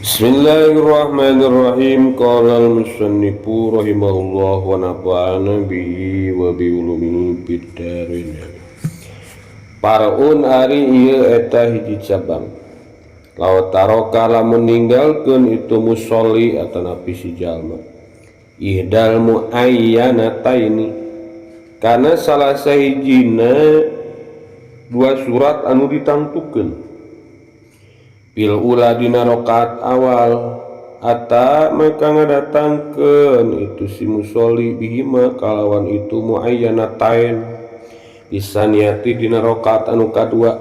Bismillahirrahmanirrahim. Qala al-musannifu rahimahullah wa nafa'ana bihi wa bi ulumihi fid dharain. Paraun ari ieu eta hiji cabang. Law taroka lamun ninggalkeun itu musolli atanapi si jalma. Ihdal muayyanataini kana salah sahijina dua surat anu ditangtukeun. Bil ula dina rakaat awal ata maka ngadatangkeun itu si musolli bihima kalawan itu muayyanatain bisaniati dina rakaat anu kadua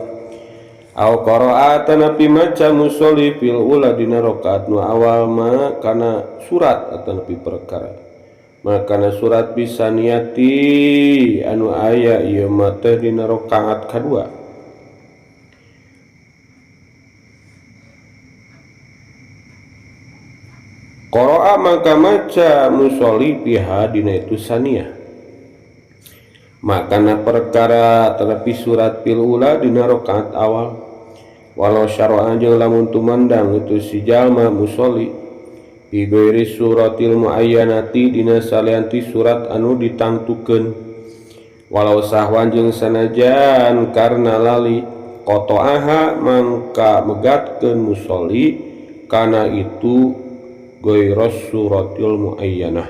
au qara'a tanapi maca musolli fil ula dina rakaat nu awal ma kana surat atanapi perkara makana surat bisaniati anu aya ieu mah teh dina rakaat kadua. Qara'a maka maca musolli biha dina itu saniyah makana perkara tetapi surat fil ula dina rakaat awal walau syara'a jeung lamun tumandang itu si jalma musolli bi ghairi suratil muayyanati dina salianti surat anu ditangtukeun walau sahwan jeung sanajan karna lali qata'aha mangka megatkeun musolli kana itu ghairas suratil muayyanah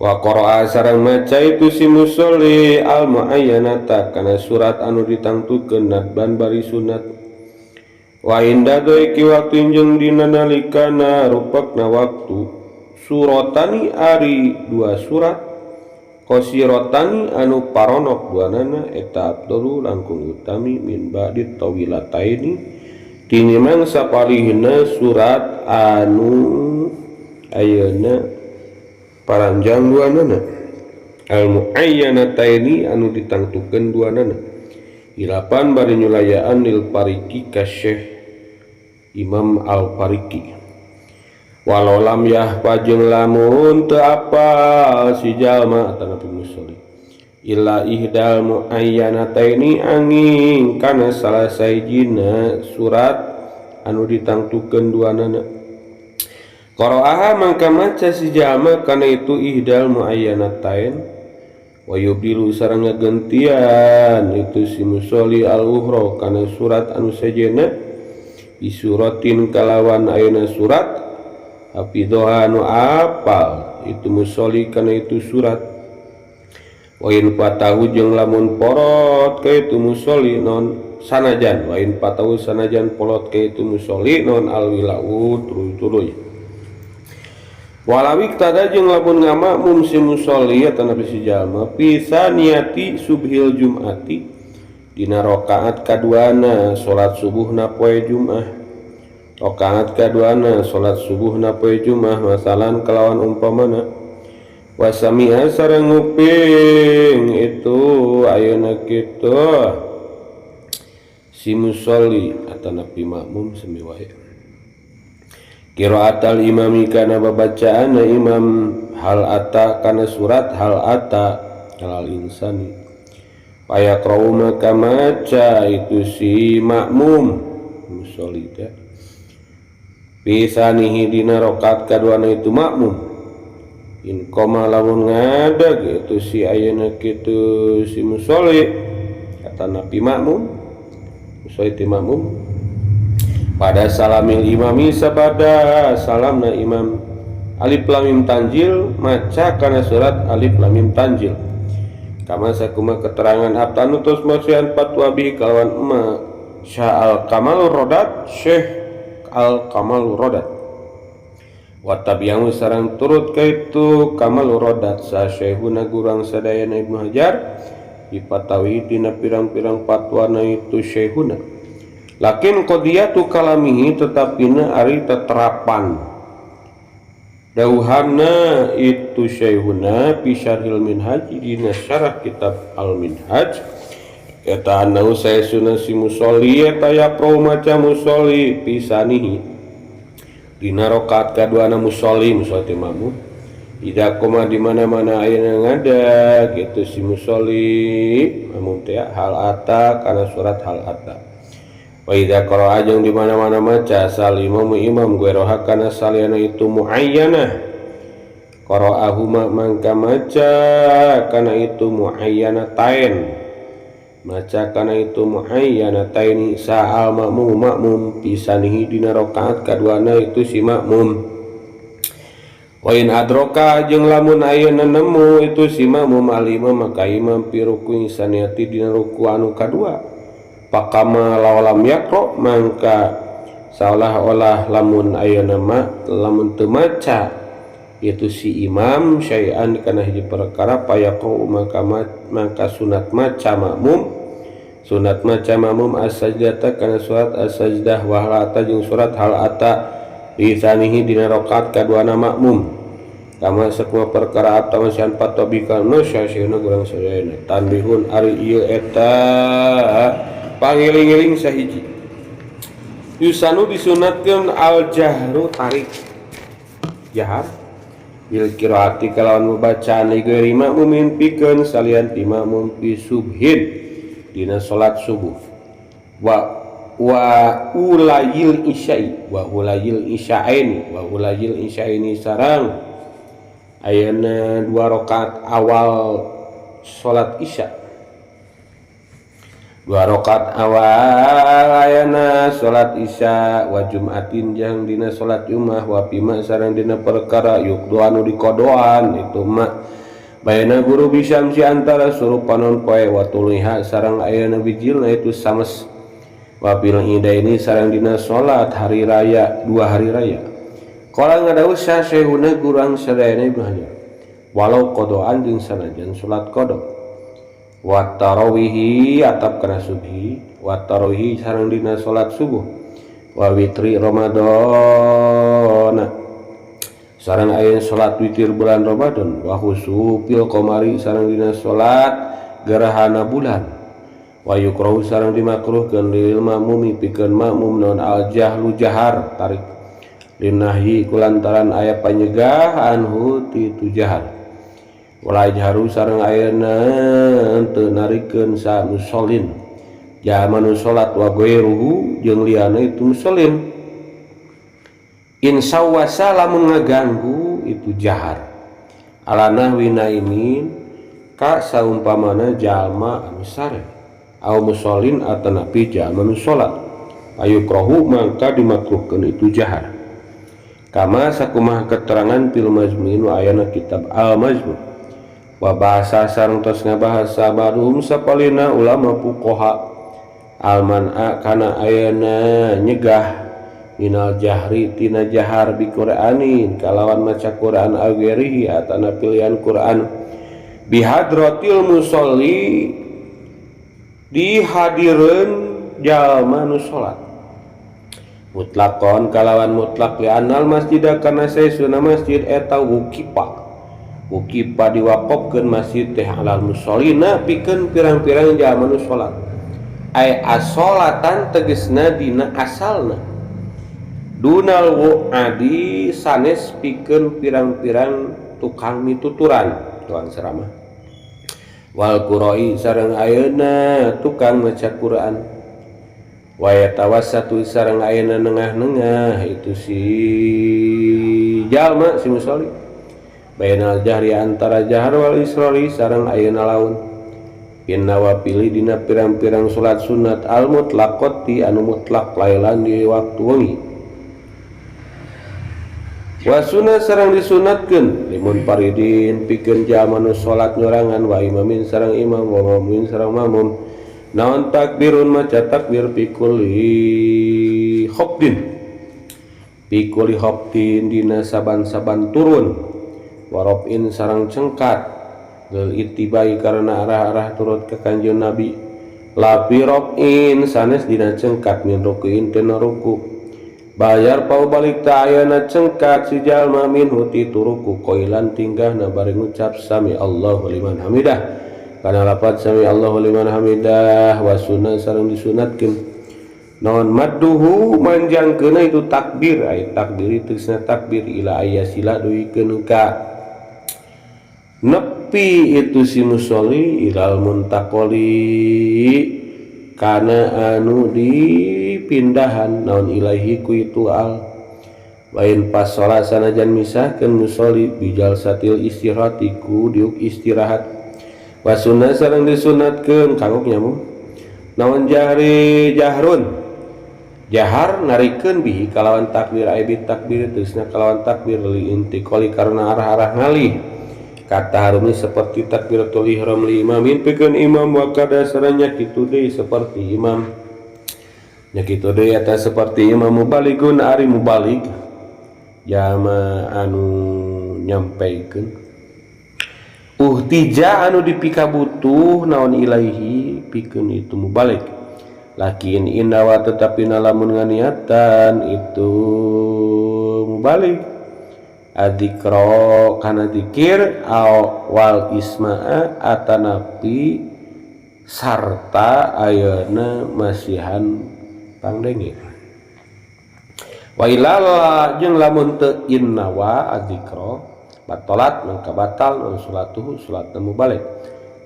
wa qara'a sareng maca itu si musolli al muayyanata kana surat anu ditangtukeun nadban bari sunat wa inda doiki waktu jeung dina nalikana rupekna waktu suratani ari dua surat qasirotani anu paronok duanana eta abdulu langkung utami min ba'di tawilataini tinimang sapalihna surat anu ayeuna paranjang duanana al muayyanataini anu ditangtukeun duanana ilapan bari nyulayaan lil pariki ka Syekh Imam Al Pariki walau lam yahfa jeung lamun teu apal si jalma atanapi musolli illa ihdal muayyanataini angin kana salah sahijina surat anu ditangtukeun duanana qara'aha mangka maca si jalma kana itu ihdal muayyanatain wa yubdilu sareng ngagentian itu si musolli al-ukhra kana surat anu sejenna bi suratin kalawan ayeuna surat hafidhoha anu apal itu musolli kana itu surat wain patahu jeung lamun porot ka itu musolli non sanajan wain patahu sanajan polot ka itu musolli non alwilau tuluy-tuluy walawik tada jeung lamun ngamakmum si musolli atanapi si jalma pisaniyati subhil jum'ati dina rakaat kaduana salat subuhna poe Jumat rakaat kaduana salat subuhna poe Jumat masalan kalawan umpamana wasami'a sareng nguping itu ayeuna kitu si musolli atanapi makmum semi wae qiraatal imami kana babacaanna imam hal ata kana surat hal ata alal insani fayaqra'u maka maca itu si makmum musolli teh pisanihi dina rakaat kaduana itu makmum in koma lamun ngadag itu si ayeuna kitu si musolli atanapi makmum musolli ti makmum pada salamil imami sabada salamna imam alif lam mim tanjil maca kana surat alif lam mim tanjil kama sakuma keterangan abtanu tos masihan fatwa bi kalawan emma sya'al kamal rodat syekh al kamal rodat watabi'u sareng turut ka itu kamal rodat sa syekhuna gurang sadayana Ibnu Hajar dipatawi dina pirang-pirang fatwana itu syekhuna lakin qadiyatu kalamihi tetapina ari teterapan dauhana itu syekhuna fi syarhil minhaj dina syarah kitab al minhaj eta anau saesuna si musolli eta yaqra'u maca musolli pisanihi dina rakaat kaduana musolli musolli makmum ida koma di mana-mana ayeuna ngadag itu si musolli makmum teh hal ata kana surat hal ata Wa idza qara'a jeung di mana-mana maca sal imam imam ghairaha kana saliyana itu muayyanah qara'ahuma mangka maca kana itu muayyanatain maca kana itu muayyanataini sa'al makmum makmum pisanihi dina rakaat kaduana itu si makmum. Wa in adroka jeung lamun ayeuna nemu itu si makmum al imam maka imam fi ruku'i saniyati dina ruku anu kadua pakama lawalam yaqra mangka saolah-olah lamun ayeuna ma lamun teu maca itu si imam syai'an kana hiji perkara payaqra maka sunat maca makmum sunat maca makmum as-sajdata kana surat as-sajdah wa hal ata jeung surat hal ata lisanihi dina rakaat kaduana makmum kama sakumaha perkara atawa sian patobika nu syasyuna kurang sadayana tanbihun ari ieu eta pangiling-iling sahiji yusanu disunatkeun al jahru tarik jahar bil qiraati kalawan bacaan ghairi makmumin pikeun salian ti makmum fi subhin dina salat subuh wa ulayil isya'i wa ulayil isya'aini wa ulayil isya'aini sarang ayeuna dua rakaat awal salat isya dua rakaat awal ayana salat isya wa jumatin jeung dina salat Jumat wa bima sareng dina perkara yukdu anu dikodoan itu mah bayana guru bisyamsi antara suruh panon poe wa tuliha sareng ayana bijilna itu sames wa bil idaini sareng dina salat hari raya dua hari raya qala ngadawuh syekhuna gurang sadayana Ibnu Hajar walau qodoan jeung sanajan salat qada wa tarawihi atap kana subhi wa tarawihi sareng dina salat subuh wa witri Ramadan sareng aya salat witir bulan Ramadan wa khusufil qamari sareng dina salat gerhana bulan wa yukrahu sareng dimakruhkeun lil makmumi pikeun makmum naon al jahlu jahar tarik linahyi kulantaran aya panyegah anhu ti tu jahar wala jahru sareng ayeuna teu narikeun sa musallin jalma nu salat wa ghairuhu jeung liyana itu musallin in sawasa lamun ngaganggu itu jahar ala nahwi naimin ka saumpamana jalma anu sare au musallin atanapi jalma nu salat ayukrahu mangka dimakruhkeun itu jahar kama sakumaha keterangan fil majmu'in wa ayana kitab al majmu' wa bahasa sareng tos ngabahasa barum sapalina ulama fuqaha alman'a kana ayana nyegah minal jahri tina jahar bi Qur'anin kalawan maca Qur'an agerihi atana pilihan Qur'an bihadratil musolli dihadireun jalma nu salat mutlakon kalawan mutlak li anal masjida kana saesuna masjid eta wukipa wukipa diwakofkeun masjid teh alal musallina pikeun pirang-pirang jalma nu salat ay asolatan tegesna dina asalna dunal wuadi sanes pikeun pirang-pirang tukang mituturan tukang ceramah wal quroi sareng ayeuna tukang maca Quran wa yatawassatu sareng ayeuna nengah-nengah itu si jalma si musolli bainal jahri antara jahar wal israri sareng ayeuna laun inna wapili dina pirang-pirang salat sunat al mutlaqati anu mutlak lailan di waktu wengi wa sunah sareng disunatkeun limun paridin pikeun jalma nu salat nyorangan wa imamin sareng imam wa mamumin sareng makmum naon takbirun maca takbir pikuli khobdin dina saban-saban turun warobin sareng cengkat lil ittibai karena arah-arah turut ke Kanjeng Nabi lapi robin sanes dina cengkat min rukuin tina ruku bayar pau balik ta ayana cengkat si jalma min huti turuku koilan tinggahna bari ngucap sami Allahu liman hamidah kana lafaz sami Allahu liman hamidah wa sunnah sareng disunatkeun naon madduhu manjangkeunna itu takbir ay takbir itu takbir ila ayasila duikeun ka nepi itu si musolli ilal muntakoli kana anu di Dipindahan naon ilaihi ku itu al wain pas salat sanajan misahkeun musolli bijalsatil istirahati ku diuk istirahat wa sunnah sareng disunatkeun kagok nyamuk naon jahri jahrun jahar narikeun bihi kalawan takbir ay bi takbir tegasna kalawan takbir li intiqali karena arah-arah ngalih kata harumi seperti takbiratul ihram li imamin pikeun imam wa kada sareng kitu deui seperti imam nya kitu deui eta seperti imam mubaligun ari mubalig jama anu nyampaikeun uhtija anu dipikabutuh naon ilaihi pikeun itu mubalig lakin indawa tetapi lamun nganiatan itu mubalik adzikra kana zikir wal isma'a atanapi sarta ayeuna masihan pangdenge wa ilala jeung lamun teu innawa adzikra batalat mangka batal non salatuhu salatna mubalik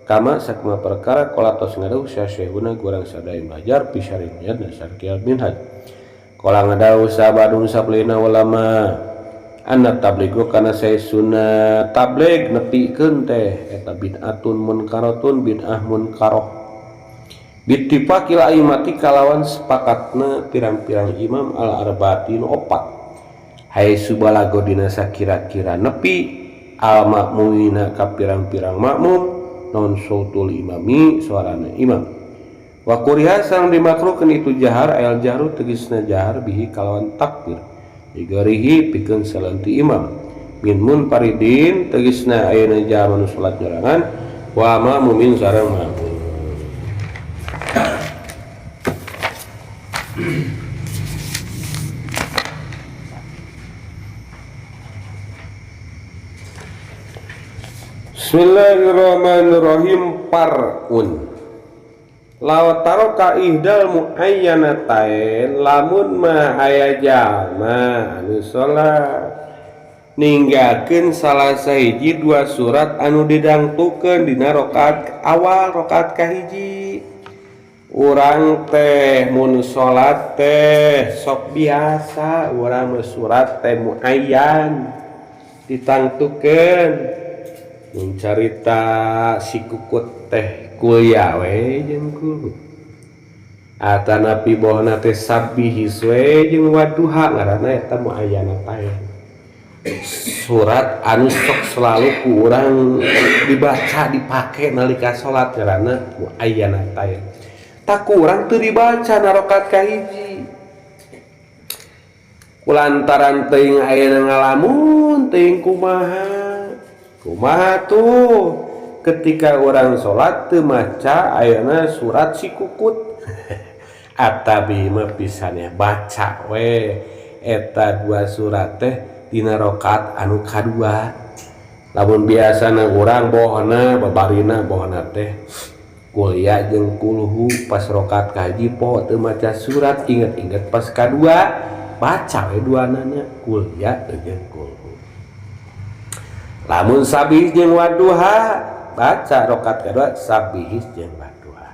kama sakma perkara qala tos ngadau syekhuna gurang sadaya belajar fi syariat nasarqiyal minhaj qala ngadau sabadung sablina ulama anna tablighu kana saya sunnah tabligh nepikeun teh eta bid'atun munkaratun bid'ah munkarah bittifaqil aimati kalawan sepakatna pirang-pirang imam al arba'atin opat hai subalago dina sakira-kira nepi al makmumina ka pirang-pirang makmum non sautul imami suarana imam wa kuriha sareng dimakruhkeun itu jahar ayal jahru tegasna jahar bihi kalawan takbir digarihi pikeun salanti imam min munfaridin tegasna ayeuna jalma nu salat nyorangan wa makmumin sareng makmum. Bismillahirrahmanirrahim parun law taraka ihdal muayyanatain lamun mah aya jalma anu salat ninggalkeun salah sahiji dua surat anu didangtukeun dina rakaat awal rakaat kahiji urang teh mun salat teh sok biasa urang mah surat teh muayyan ditangtukeun mun carita si kukut teh kuliah we jeung kudu atanapi bohna teh sabihis we jeung waduha ngaranna eta muayyana teh surat anu sok selalu ku urang dibaca dipake nalika salat ngaranna muayyana teh tak ku urang teu dibaca na rakaat kahiji kulantaran teuing ayeuna ngalamun teuing kumaha kumaha tuh ketika orang sholat teu maca ayeuna surat si kukut atabi mah pisannya baca we eta dua surat teh dina rakaat anu kadua lamun biasana urang bohna babarina bohna teh kuliah jeung kulhu pas rakaat kahiji poho teu maca surat inget-inget pas kadua baca we duanana kuliah jeung kulhu lamun sabih jeung waduha baca rakaat kedua sabih jeung waduha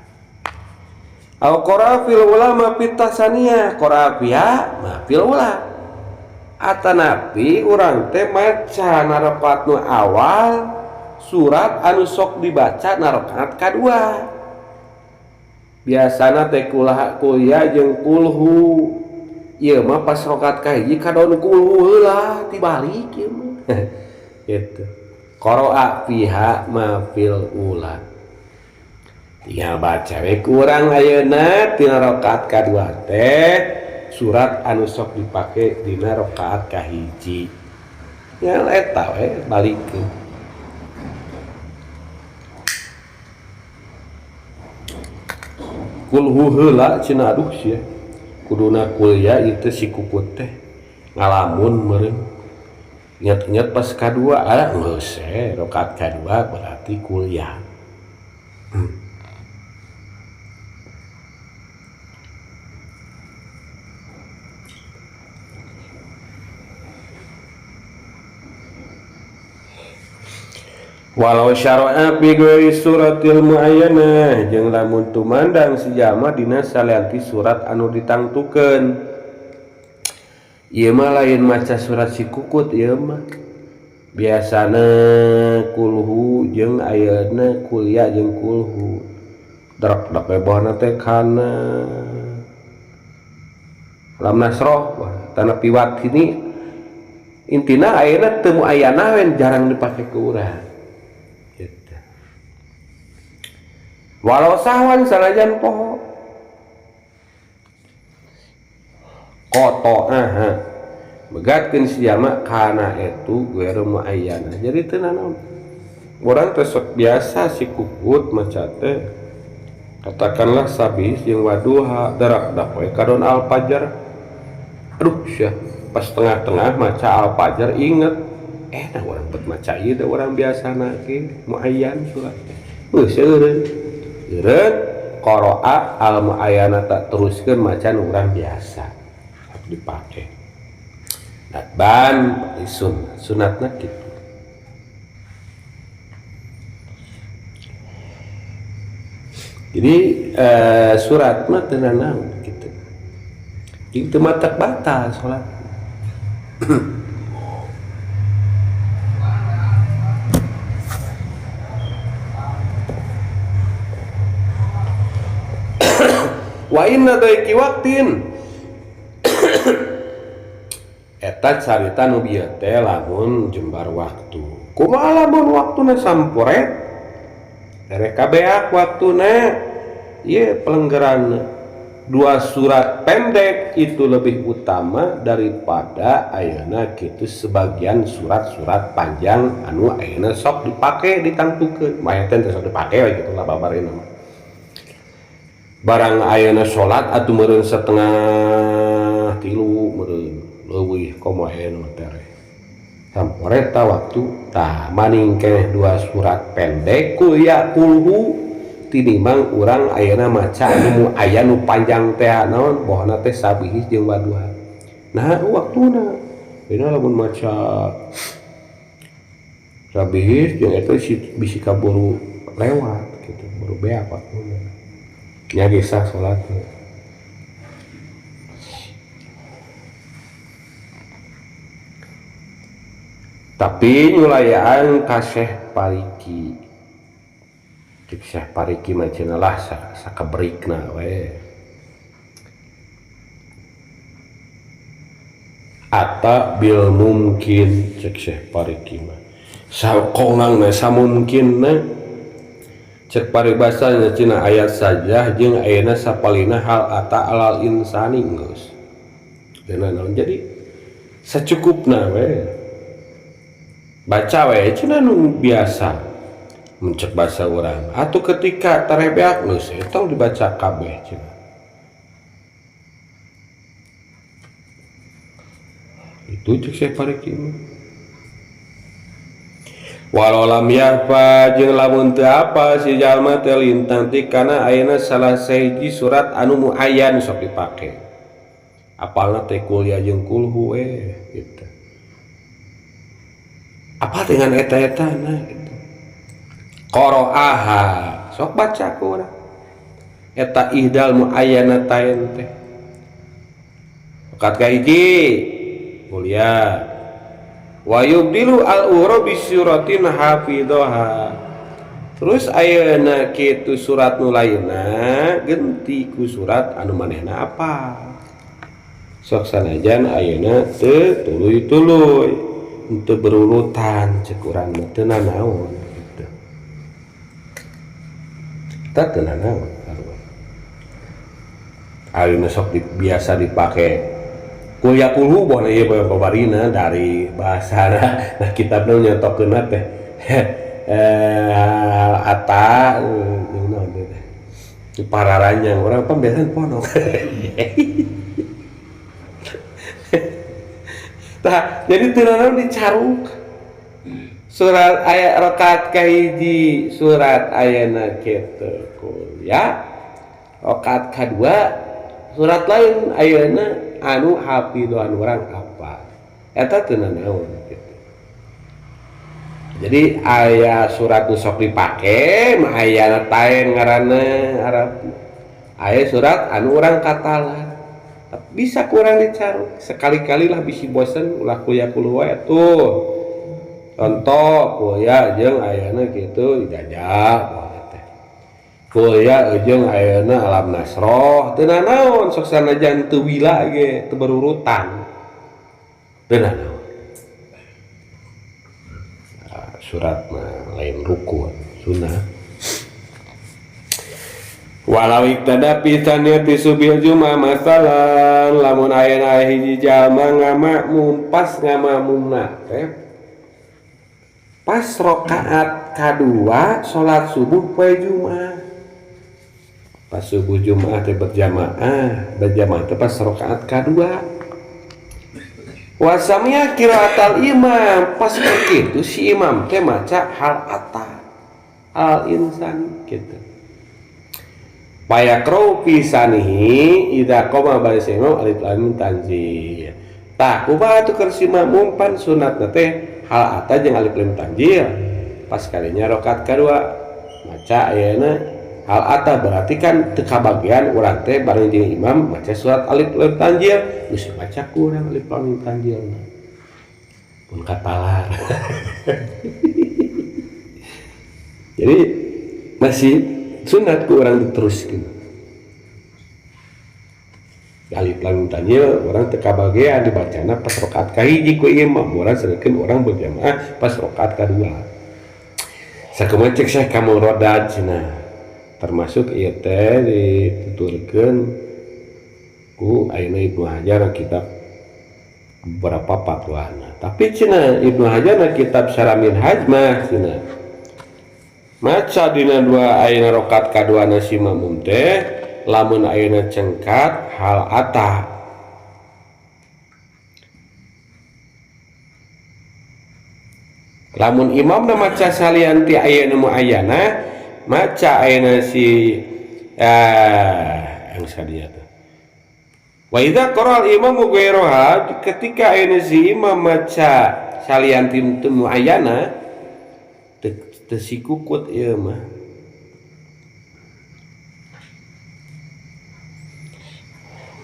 au qara fil ulama fitasania qara fiha ma fil ula atanapi urang teh maca na rakaat nu awal surat anu sok dibaca na rakaat kadua biasana teh kuliah jeung kulhu ieu mah pas rakaat kahiji kadon kulhu heula tibalik ieu mah gitu qara'a fiha ma fil ula tinggal baca we kurang ayeuna tina rakaat kadua teh surat anu sok dipake dina rakaat kahiji nya eta we balikeun kulhu heula cenah aduh sia kuduna kuliah ieu si kukut teh ngalamun meureun ingat-ingat pas kadua ah geus rakaat kadua berarti kuliah. Walau syara'a fi ghairi suratil muayyanah jeung lamun tumandang si jalma dina salianti surat anu ditangtukeun. Ieu mah lain maca surat si kukut ieu mah. Biasana kulhu jeung ayeuna kuliah jeung kulhu. Drek dek we bohna teh kana Lam nasroh tanah piwat ini intina ayeuna teu muayyanah we jarang dipake ku urang. Gitu. Walau sahwan sanajan poho qata'aha begatkeun si jalma kana itu ghairu muayyanah. Jadi teu nanaon. Urang teh sok biasa si kukut maca teh katakanlah sabis jeung waduha darak dak we kadon al-fajar. Aduh sia pas tengah-tengah maca al-fajar inget nah urang bet maca ieu da urang biasana ge muayyan surat teh. Heuh seureun. Seureun qara'a al-muayyanata teruskeun maca nu urang biasa. Dipake. Nadban sunat, sunatna kitu. Jadi surat mah teu nanaon kitu. Jeung teu matak batal salat. Wa inna daiki waqtin eta carita nu bieu teh lamun jembar waktu. Kumaha lamun waktuna samporet? Tereh kabeak waktuna. Ieu pelenggeran dua surat pendek itu lebih utama daripada ayeuna kitu sebagian surat-surat panjang anu ayeuna sok dipake ditangtukeun. Mah teh sok dipake we kitu lah babarina mah. Barang ayeuna salat atuh meureun 2:30 meureun leuwih komo ayeuna tereh. Sampore ta waktu tah maning keneh dua surat pendek kuya kulhu tinimang urang ayeuna maca anu aya nu panjang teh naon bohna teh sabihis jeung waduha. Nah waktuna dina lamun maca sabihis jeung eta bisi kaburu lewat kitu buru beak waktuna. Nya geus sah salatna. Tapi nyulayaan ka Syekh Pariki. Cek Syekh Pariki mah cenah lah sakaberikna we. Ata bil mungkin cek Syekh Pariki mah. Sakongang samungkinna cek paribasa cenah ayat saja jeung ayeuna sapalina hal ata alal insani geus. Dina naon jadi sacukupna we. Baca we cenah nu biasa mencek bahasa urang. Atuh ketika tarebeak geus eta dibaca kabeh cenah. Itu cek Syekh Pariki mah. Walau lam yahfa jeung lamun teu apal si jalma teh lintang ti kana ayeuna salah sahiji surat anu muayyan sok dipake. Apalna teh kuliah jeung kulhu we gitu. Apa dengan eta-etana gitu. Qara'aha sok baca ku urang. Eta ihdal muayyanatain teh. Rakaat kahiji kuliah. Wa yubdilu al-ura bi suratin hafidhaha. Terus ayeuna kitu surat nu lainna genti ku surat anu manehna apa. Sok sanajan ayeuna teu tuluy-tuluy, teu berurutan cek urang mah teu nanaon gitu. Teu teu nanaon sarua. Ayeuna sok biasa dipake kuliah kulhu bohna ieu babarina dari bahasa nah kitabna nyontokeunna teh ata jeung naon teh di pararanjang urang pan biasa ponok. Tah jadi teu nanaon dicaruk surat ayat rakaat kahiji surat ayeuna kitu kuliah rakaat kadua surat lain ayeuna anu hafidhan urang apa eta teu nanaon kitu. Jadi aya surat nu sok dipake mah aya taen ngaranna Arab. Aya surat anu urang katalan. Bisa kurang dicaruk. Sekali-kali lah bisi bosen ulah kuya kulu wae tuh. Contoh kuya jeung ayana kitu ijazah teh. Kuya jeung ayana alam nasroh teu nanaon sok sanajan teu wila ge teu berurutan. Teu nanaon. Surat mah lain rukun sunnah. Walau iktada fi tsaniyati subil juma masalan lamun aya hiji jalma ngamakmum pas ngamakmumna teh pas rakaat kadua salat subuh poe Jumat. Pas subuh Jumat teh berjamaah, berjamaah teh pas rakaat kadua. Wasamia qiraatal imam pas kitu si imam teh maca hal ata al insan gitu. Payaqra'u fi sanihi idza qama baris imam alif lam mim tanzil. Tah kumaha atuh keur si makmum pan sunatna teh hal ata jeung alif lam tanzil. Pas kalinya rakaat kadua maca ayeuna hal ata berarti kan teu kabagian urang teh bareng jeung imam maca surat alif lam tanzil geus maca kurang alif lam tanzil pun katalar. Jadi masih sunat ku urang diteruskeun. Alif lam tanzil urang teu kabagian dibacana pas rakaat kahiji ku imam urang sedengkeun urang berjamaah pas rakaat kadua. Sakumaha cek Syekh Kamal Rodad cenah termasuk ieu teh dituturkeun ku ayeuna Ibnu Hajar kitab beberapa fatwana. Tapi cenah Ibnu Hajar na kitab Syarah Minhaj mah cenah maca dina dua ayeuna rakaat kaduana si makmum teh lamun ayeuna cengkat hal ata. Lamun imamna maca salian ti ayeuna muayyana maca ayeuna si yang sadia tuh. Wa idza qara al imamu ghairaha ketika ayeuna si imam maca salian ti muayyana teu sikukut ieu mah.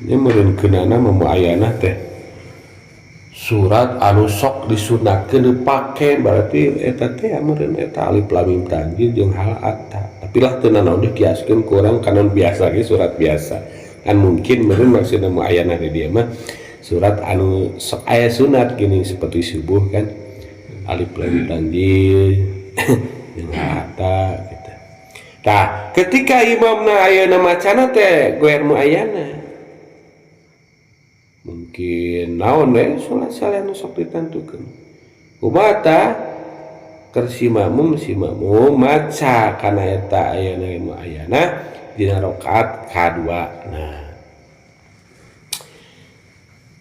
Ini meureun keunana mah muayyana teh surat anu sok disunatkeun dipake berarti eta teh meureun eta alif lam mim tanzil jeung hal ata. Tapi lah teu nanaon dikiaskeun ku urang kana biasa ge surat biasa. Kan mungkin meureun maksudna muayyana di dieu mah surat anu sok aya sunat gini seperti subuh kan alif lam mim tanzil jeung hal ata gitu. Tah, ketika imamna ayeuna macana teh goer muayyana mungkin naon we salat salian sok ditentukeun. Kumaha tah? Keur si makmum maca kana eta ayeuna muayyana dina rakaat kadua. Nah,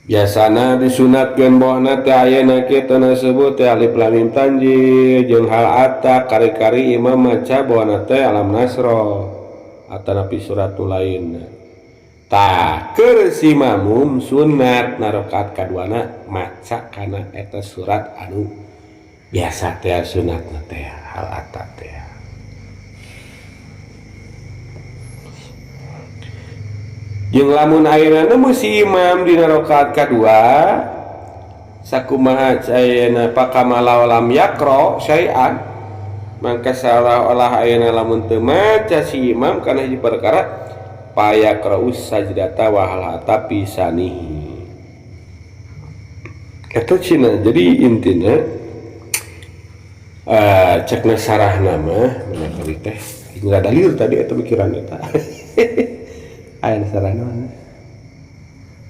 biasana disunatkeun bohna teh ayeuna kitu na sebut teh alif lam mim tanzil jeung hal ata kari-kari imam maca bohna teh alam nasroh atanapi surat nu lainna. Tah keur si makmum sunat na rakaat kaduana maca kana eta surat anu biasa teh sunatna teh hal ata teh. Jeung lamun ayeuna nemu si imam dina rakaat kadua sakumaha ayeuna pakamala lam yaqra syai'an mangka salah-olah ayeuna lamun teu maca si imam kana hiji perkara payaqra'us sajdata wa hal ata pisanihi. Eta cenah. Jadi intina cekna sarahna mah mana tadi teh hingga dalil tadi eta pikiran eta. Aya sarahna mana?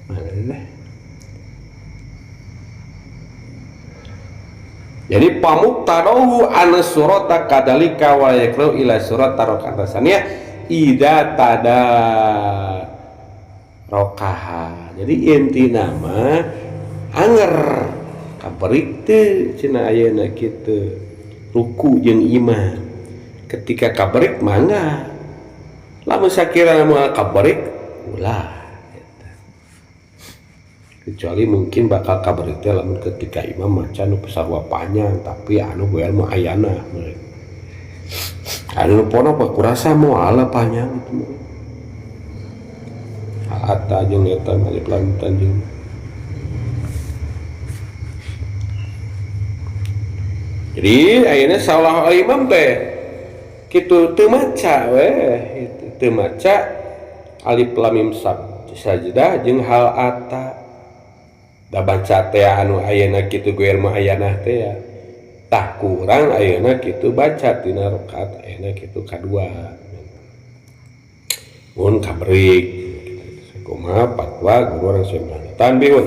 Mana teh? Jadi pamuktarohu an surata kadalika wa yaqra'u ila surat rakaat saniyah ida tada rokaha. Jadi inti nama anger kaberik teu cenah ayeuna kitu ruku jeung imam. Ketika kaberik mangga. Lamun sakirana moal kaberik ulah. Kecuali mungkin bakal kabar itu lamun ketika imam maca nu sarua panjang tapi anu goel muayyanah. Anu pono apa kurasa moal panjang itu. Ata jeung eta alif lam tanjung. Jadi ayeuna salah imam teh kitu teu maca weh, teu maca alif lam mim sajdah jeung hal ata. Da baca teh anu ayeuna kitu goer muayyanah teh ya. Tah kurang ayeuna kitu baca tina rakaat ayeuna kitu kadua. Mun kabrik kumaha fatwa guru orang sembilan tanbihun.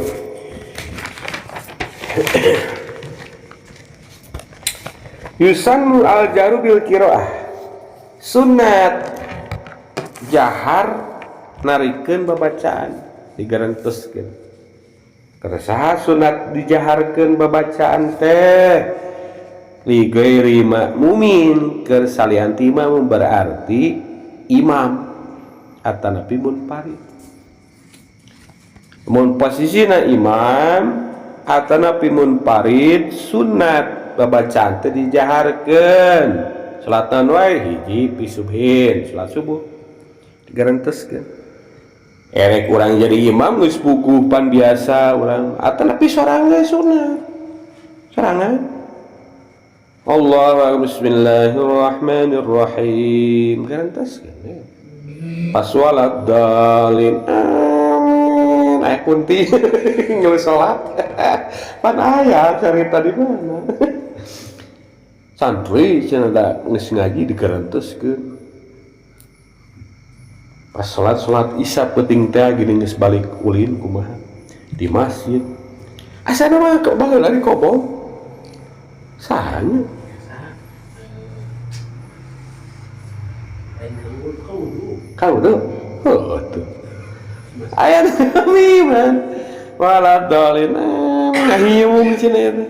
Yusannu al-jaru bil qiraah. Sunat jahar narikeun babacaan digarenteskeun. Keresaha sunat dijaharkeun babacaan teh li ghairi ma'mumin keur salian ti imam berarti imam atanapi munfarid. Mun posisina imam atanapi munfarid sunat babacaan teh dijaharkeun. Salatan wae hiji pi subhin, salat subuh digarenteskeun. Erek urang jadi imam geus puguh pan biasa urang atanapi sorangan sunat. Sorangan. Allahu bismillahirrahmanirrahim. Garenteskeun ya. Pas salat dalin amin aya kunti ngeus salat. Pan aya carita di mana? Santri cenah da geus ngaji digarenteskeun. Pas salat isya peuting teh geuning geus balik ulin kumaha di masjid. Asana mah baheula di kobong. Sahanya. Kau tuh, oh tuh. Aya nami man. Wala dolin ngahiung cenah eta.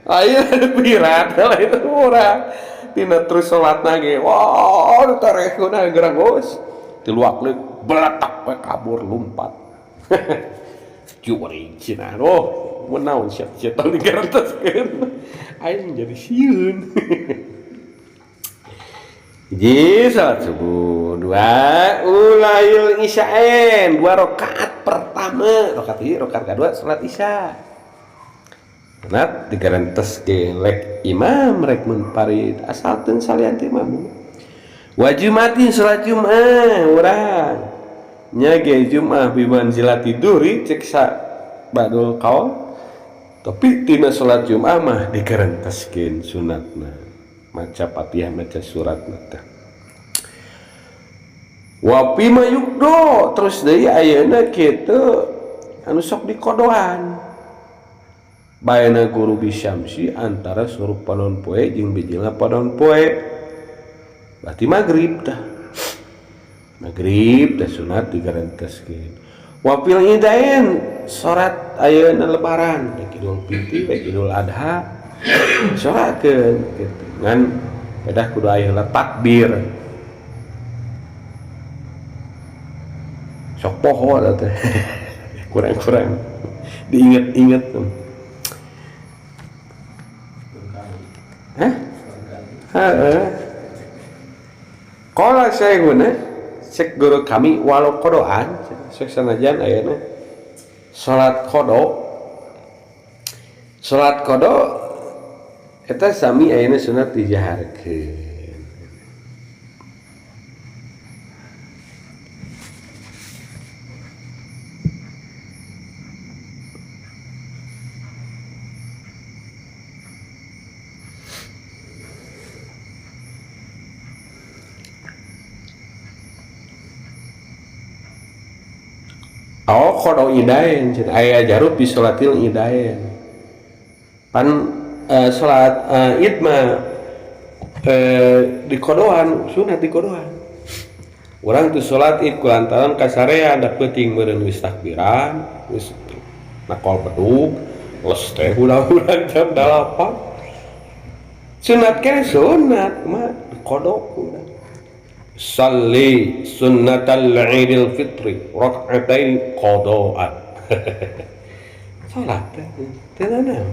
Aya pirat lah itu ora. Tina terus salatna ge. Wah, tarekuna gerangos. Tiluak leuk beletak we kabur lumpat. Juring cenah. Oh, mun naon siap-siap digarenteskeun. Aing jadi sieun. Hiji salat subuh, dua ulayil isyaen, dua rakaat pertama, rakaat hiji, rakaat kedua salat isya. Sunat digarenteskeun rek imam rek munfarid asal teu salian ti imam. Wa jumatin salat Jumat urang. Nya ge Jumat bi manzilati duri cek sa badul qaul. Tapi tina salat Jumat mah digarenteskeun sunatna. Maca Fatihah, maca surat teh. Wa fima yukdo terus deui ayeuna kitu anu sok dikodoan. Baena guru bisyamsi antara surup panon poe jeung bijilna panon poe. Berarti magrib tah. Magrib teh sunat digarenteskeun. Wa fil idain salat ayeuna lebaran, rek Idul Fitri, rek Idul Adha. Salatkeun kitu. Ngan pedah kudu aya takbir. Sok poho teh. Kurang-kurang diinget-inget tuh. Hah? Heeh. Qala syekhuna cek guru kami walau kodoan cek sanajan ayeuna salat kodo. Salat kodo eta sami ayeuna sunat dijaharkeun. Oh kodo idain aya jarub bi salatil idain. Pan salat id mah di kodoan sunat di kodoan. Urang teu salat id kulantaran kasarean da peuting meureun geus takbiran, geus nakol bedug, les teh ulah-ulah jam 8. Sunat keneh sunat mah kodok urang. Salli sunnatal Idul Fitri rakaatain qadaan. Salat teh naon?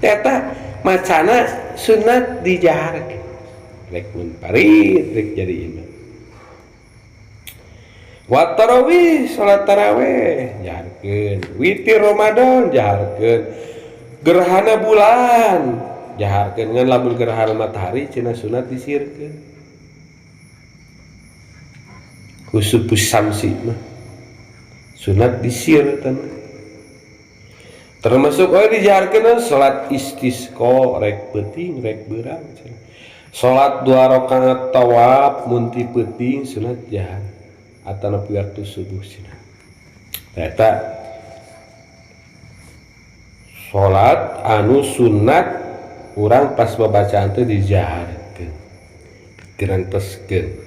Eta macana sunat dijaharkeun. Rek munfarid rek jadi imam. Wa tarawih salat tarawih jaharkeun, witir Ramadan jaharkeun, gerhana bulan jaharkeun, ngan lamun gerhana matahari cenah sunat disirkeun. Khusufus syamsi mah sunat disir teh. Termasuk oge dijaharkeun salat istisqa rek peuting rek beurang cenah. Salat 2 rakaat tawaf mun ti peuting sunat jahar atanapi waktu subuh cenah. Eta salat anu sunat urang pas babacaan teh dijaharkeun, direnteskeun.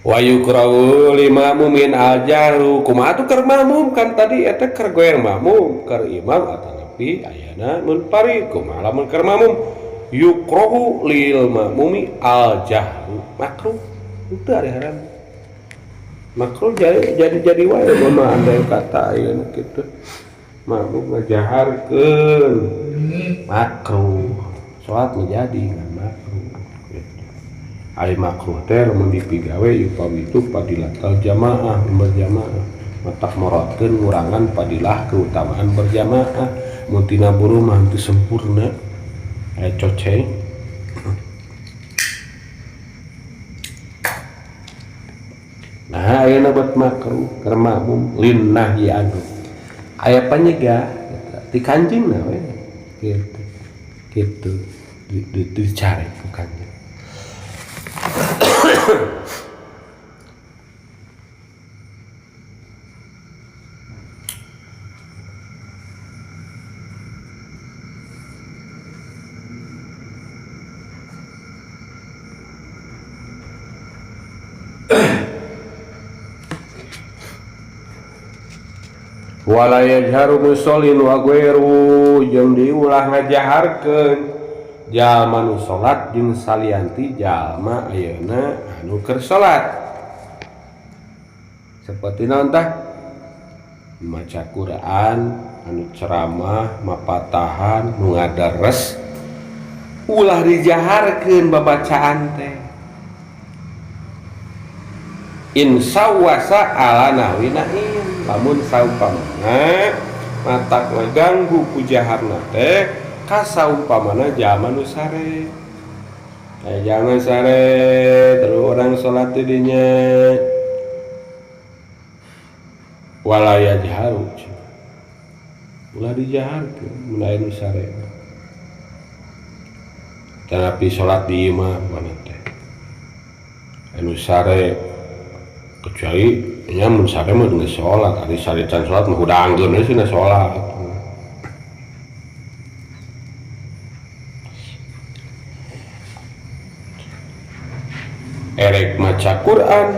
Wa yukrahu limamumin al-jahru. Kumaha atuh keur makmum kan tadi eta keur goyang makmum keur imam atanapi ayana munfarid. Kumaha lamun keur makmum yukrahu lil makmumi al-jahru makruh. Itu ari haram. Makruh jadi wae mah andai kata ayeuna kitu. Makmum ngajaharkeun makruh. Salat menjadi ngan makruh gitu. Ari makruh teh lamun dipigawe yupawitu fadilatal jamaah berjamaah. Matak morotkeun ngurangan fadilah keutamaan berjamaah. Mun tina buru mah teu sempurna. Aya coceng. Nah, ayeuna buat makruh keur makmum linnahyi anhu. Aya panyegah ti kanjengna we gitu. Gitu dicari ku kanjeng. Wala yajharu musallin wa ghairu jeung diulah ngajaharkeun jalma nu salat jeung salianti jalma ayeuna anu keur salat. Saperti naon tah? Maca Quran, anu ceramah, mapatahan, nu ngadares ulah dijaharkeun babacaan teh. In sawasa ala nahwinain lamun saumpamana matak ngaganggu ku jaharna teh ka saumpamana jalma nu sare. Aya jalma sare terus orang salat di dinya wala yajharu ulah dijaharkeun mun aya nu sare. Tetapi salat di imah mana teh anu sare kecuali nya mun sare mah geus salat, ari sare can salat mah hudangkeun we cenah salat. Erek maca Quran,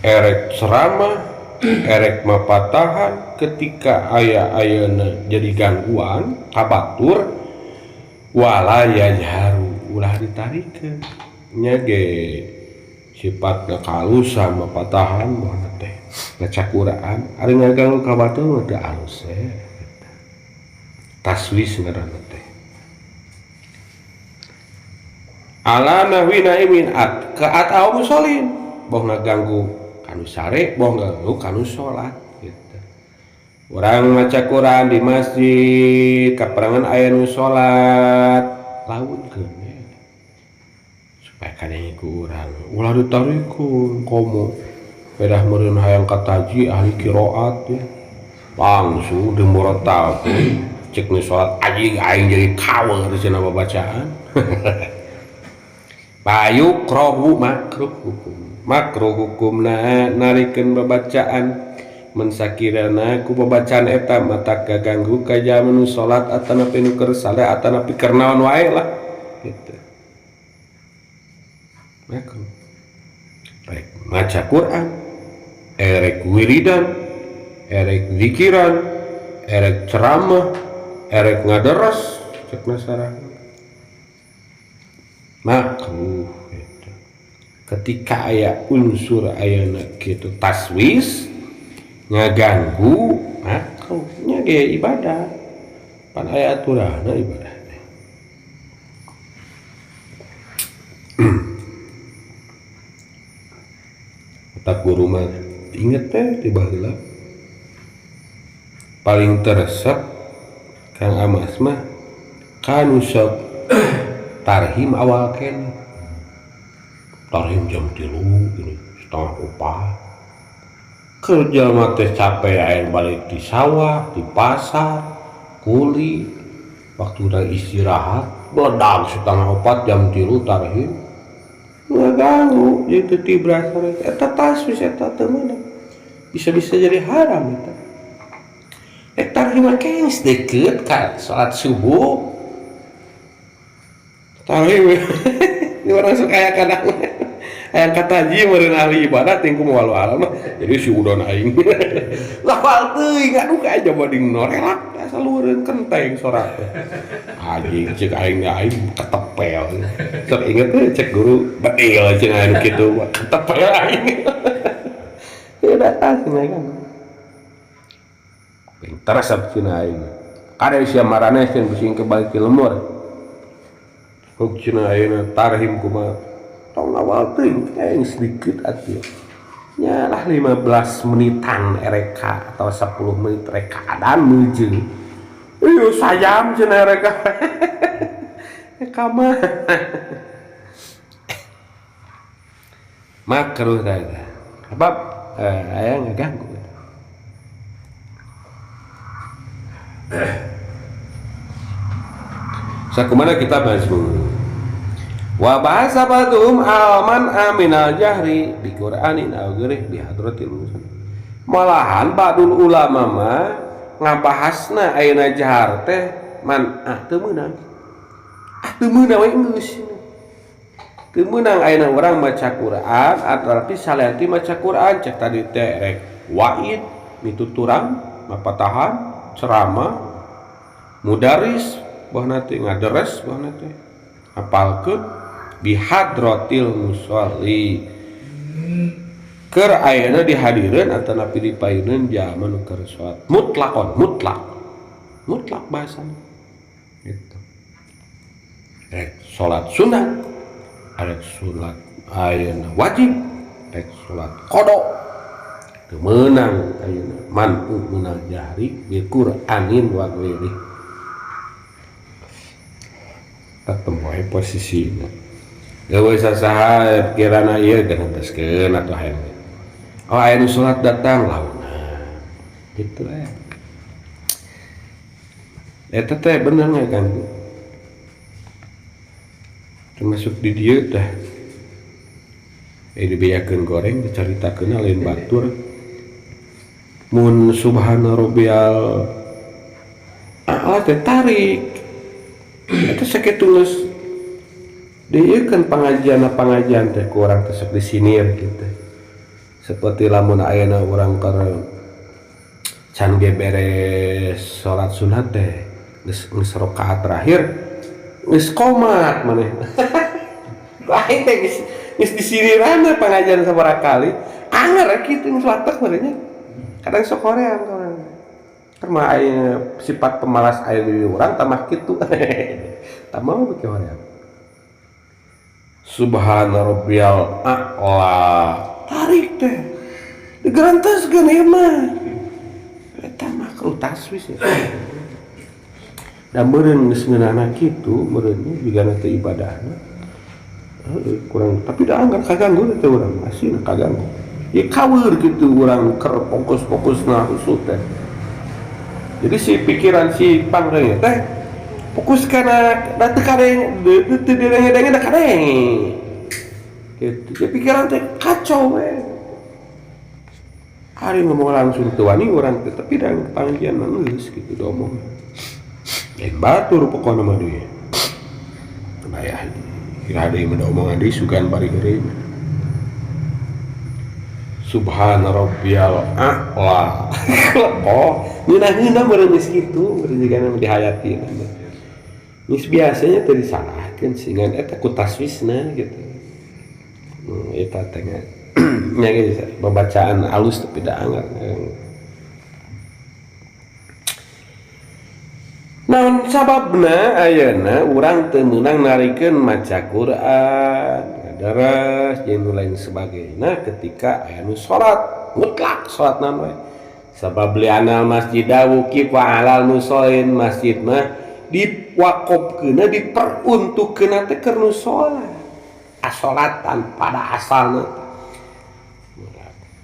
erek ceramah, erek mapatahan ketika aya ayeuna jadi gangguan kabatur wala yajharu ulah ditarikeun nya ge sifatna kalusan mapatahan mah teh maca Quran ari ngaganggu ka batur mah teu alus we taswis ngaranna teh ala nahwi naimin at ka at au musallin boh ngaganggu kanu sare boh ngaganggu kanu salat gitu. Urang maca Quran di masjid kaperangan aya nu salat launkeun supaya kadang ku urang ulah ditarikeun komo pedah meureun hayang kataji ahli qiraat ya langsung dimorotalkeun cek nu salat anjing aing jadi kawer cenah babacaan. Payu krohu makruh hukum makruh hukumna narikeun babacaan mensakirana ku babacaan eta mata kaganggu ka jalma nu salat atanapi nu keur sale atanapi keur naon wae lah gitu. Makruh rek maca Quran erek wiridan erek zikiran erek ceramah erek ngaderes cek nasarah makruh gitu. Ketika aya unsur ayeuna kitu taswis ngaganggu makruh nya ge ibadah pan aya aturanna ibadah teh. Otak guru mah inget teh ti baheula paling teresep Kang Amas mah kanu sok tarhim awal keneh. Tarhim jam 3 gitu, 3:30. Kerja mah teh capek aya balik di sawah, di pasar, kuli, waktu udah istirahat, meledak 3:30 jam 3 tarhim. Ngaganggu jeung teu tibra sare. Eta taswis eta teu meunang. Bisa-bisa jadi haram eta. Rek tarhim mah geus deukeut ka salat subuh. Tarhim ini orang suka aya kadang hayang kataji meureun ahli ibadat ting kumaha walau alam mah. Jadi si udon aing. Lafal teuing aduh ka aja bading norelak asal lueureun kenteng sorak teh. Anjing cek aing aing ketepel. Sok inget teh cek guru bedil cek aing kitu ketepel aing. Ya datang cenah kan. Pinter resep cenah aing. Kade sia maraneh cenah bising kebalik ti lemur. Huk cenah ayeuna tarhim kumaha tong awal teuing aing sedikit atuh. Nya lah 15 menitan ereka atau 10 menit reka adan meujeuh. Ieu sajam cenah ereka. Eka mah. Makruh tah eta. Sebab aya ngaganggu. Sakumana kita majmu. Wa bahasa ba'dhum alman aminal jahri bi Qur'anin aw ghairihi bi hadratil musa. Malahan ba'dul ulama mah ngabahasna ayeuna jahar teh man ah teu meunang. Ah teu meunang we geus. Teu meunang ayeuna urang maca Qur'an ataupun salianti maca Qur'an cek tadi teh rek waid mituturang mapatahan ceramah mudaris bahna teh ngaderes bahna teh apalkeun bihadratil musolli keur ayeuna dihadireun atanapi dipayuneun jalma nu keur salat mutlakon mutlak mutlak bahasana gitu rek salat sunat rek salat ayeuna wajib rek salat qada teu meunang ayeuna man minal jahri bi Qur'anin wa ghairihi ketemu we posisina Gawe sasaha kirana ieu geuntaskeun atuh hayang. Oh aya nu salat datang launa. Kitu aya. Eta teh bener ngaganggu. Termasuk di dieu teh. Dibeakeun goreng dicaritakeun lain batur. Mun subhana rabbiyal a'la teh tarik. Eta sakitu geus dieukeun pengajian-pengajian teh ku urang teh sok disinir kitu. Seperti lamun ayeuna urang keur can ge beres salat sunat teh geus geus rakaat terakhir geus komat maneh. Lain teh geus disiniranna pengajian sabaraha kali anger kitu geus watek manehnya. Kadang sok hoream ka urang. Karena aya sifat pemalas aya di urang tambah kitu. Tambah mah beuki hoream. Subhana rabbiyal a'la. Tarik teh. Digerantaskeun ieu mah. Eta mah kru taswis ya. Da meureun geus ngeunana kitu, meureunnya jigana teh ibadahna. Heueuh kurang tapi da anggar kaganggu teh urang asli kaganggu. Ya kaweur kitu urang keur fokus-fokusna khusyuk teh. Jadi si pikiran si pangreung teh fokus kana da teu kadeng teu didenge-denge da kadenge. Gitu. Jadi pikiran teh kacau we. Ari ngomong langsung teu wani urang teh tapi da panggihan mah geus kitu diomong. Lain batur pokona mah deui. Bayah kira deui mah omongan deui sugan bari heureuy. Subhana rabbiyal a'la. Oh, ngeunah-ngeunah meureun geus kitu, meureun jigana mah dihayati. Geus biasanya teh disalahkeun sih ngan eta ku taswisna gitu. Eta teh nya geus babacaan alus tapi da anggar. Naon sababna ayeuna urang teu meunang narikeun maca Quran, ngadaras jeung nu lain sebagainya ketika aya nu salat, mutlak salatna we. Sabab li'anal masjida wuqifa 'alal musallin, masjid mah diwakofkeunna diperuntukkeunna teh keur nu salat. Asolatan pada asalna.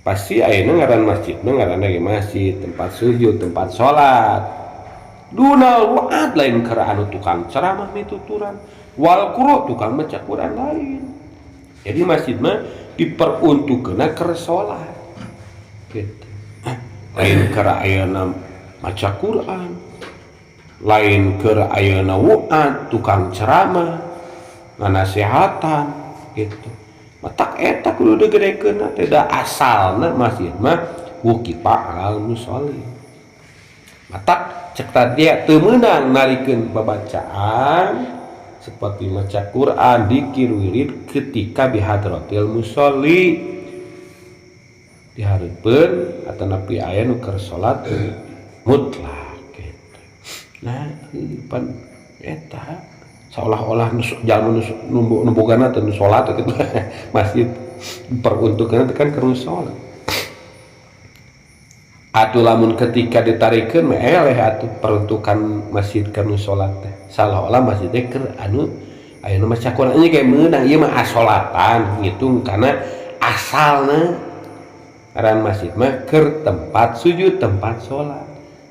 Pasti ayeuna ngaran masjid mah ngaranna ge masjid, tempat sujud, tempat salat. Dunal wa'ad lain keur anu tukang ceramah mituturan, wal qura tukang maca Quran lain. Jadi masjid mah diperuntukkeunna keur salat. Gitu. Lain keur ayeuna maca Quran, lain keur ayeuna wa'ad tukang ceramah, nganasehatan gitu. Matak eta kudu digedekeunna teh da asalna masjid mah wuqifa alal musolli. Matak cek tadi teu meunang narikeun babacaan seperti maca Quran, dikir, wirid ketika bihadratil musolli dihareupeun atanapi aya nu keur salat mutlak gitu. Nah, pan eta seolah-olah jalma nu bogana teh nu salat gitu. Masjid peruntukeun teh kan keur nu salat. Atuh lamun ketika ditarikeun mah eleh atuh peruntukan masjid keur nu salat teh. Seolah-olah masjid teh keur anu aya nu maca Quran ieu kayak meunang ieu mah asolatan ngitung kana asalna ngaran masjid mah keur tempat sujud, tempat salat.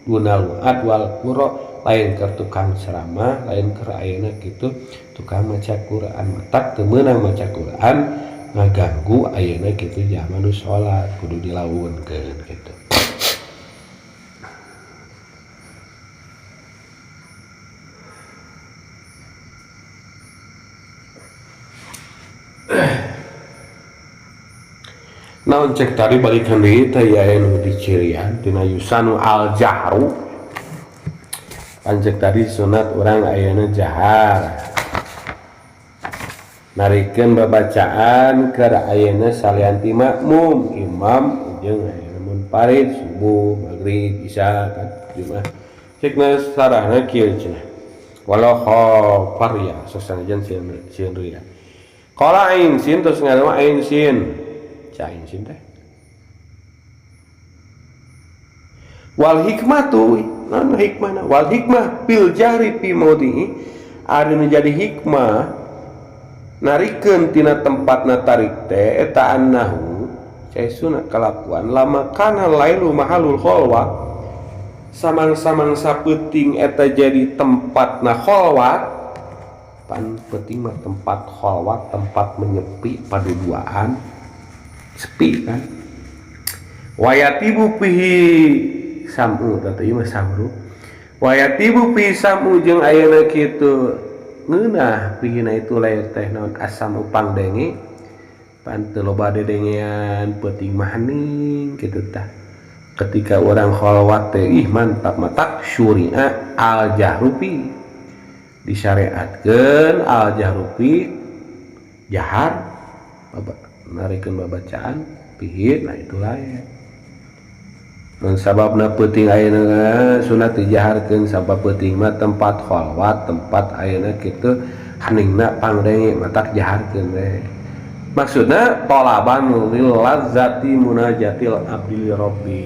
Gunal wa'ad wal qura lain keur tukang ceramah, lain keur ayeuna kitu tukang maca Quran. Matak teu meunang maca Quran ngaganggu ayeuna kitu jalma nu salat kudu dilaunkeun kitu. Naon cek tadi balikan deui teh aya nu dicirian tina yusanu al jahru. Pancek tadi sunat urang ayeuna jahar. Narikeun babacaan keur ayeuna salian ti makmum, imam jeung ayeuna munfarid subuh, maghrib, isya kan Jumat. Cekna sarahna kieu cenah. Walau khafar ya sasanajan sieun ria. Qala ain sin terus ngaran ain sin. Ca ain sin teh. Wal hikmatu naon hikmahna? Wal hikmah bil jahri fi maudhi'i ari nu jadi hikmah narikeun tina tempatna tarik teh eta annahu cai sunat kalakuan lama kana lailu mahalul khalwa samang-samang sapeuting eta jadi tempatna khalwat pan peuting mah tempat khalwat tempat menyepi paduduaan sepi kan wayatibu fihi sam'u tah ieu mah samru wayatibu fi sam'u jeung ayeuna kitu ngeunah pihina itu lair teh naon asam upang denge pan teu loba dedengean peuting mah hening kitu tah ketika urang khalwat teh ih mantap matak syuri'a al jahrufi disyariatkeun al jahrufi jahar narikeun babacaan pihit nah itu lain. Mun sababna peuting ayeuna sunat dijaharkeun sabab peuting mah tempat khalwat tempat ayeuna kitu heningna pangdenge matak jaharkeun we. Maksudna talaban lil lazzati munajatil abdi li rabbi.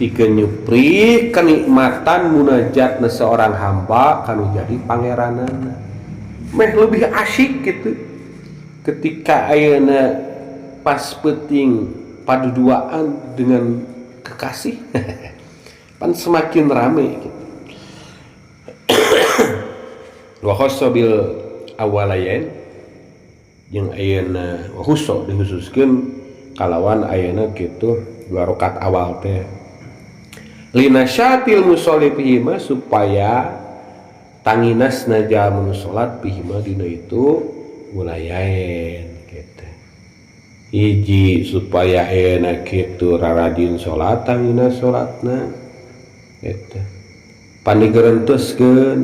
Pikeun nyupri kenikmatan munajatna seorang hamba kanu jadi pangeranana. Meh lebih asyik gitu. Ketika ayeuna pas peuting paduduaan dengan kekasih pan semakin rame gitu. Wa khassa bil awalain jeung ayeuna wa khussa dikhususkeun kalawan ayeuna kitu dua rakaat awal teh linasyatil musolli fihi supaya tanginasna jalma nu salat fihi dina itu ulayain gitu. Hiji supaya enak kitu rarajin salat tangina salatna gitu. Pandigerenteskeun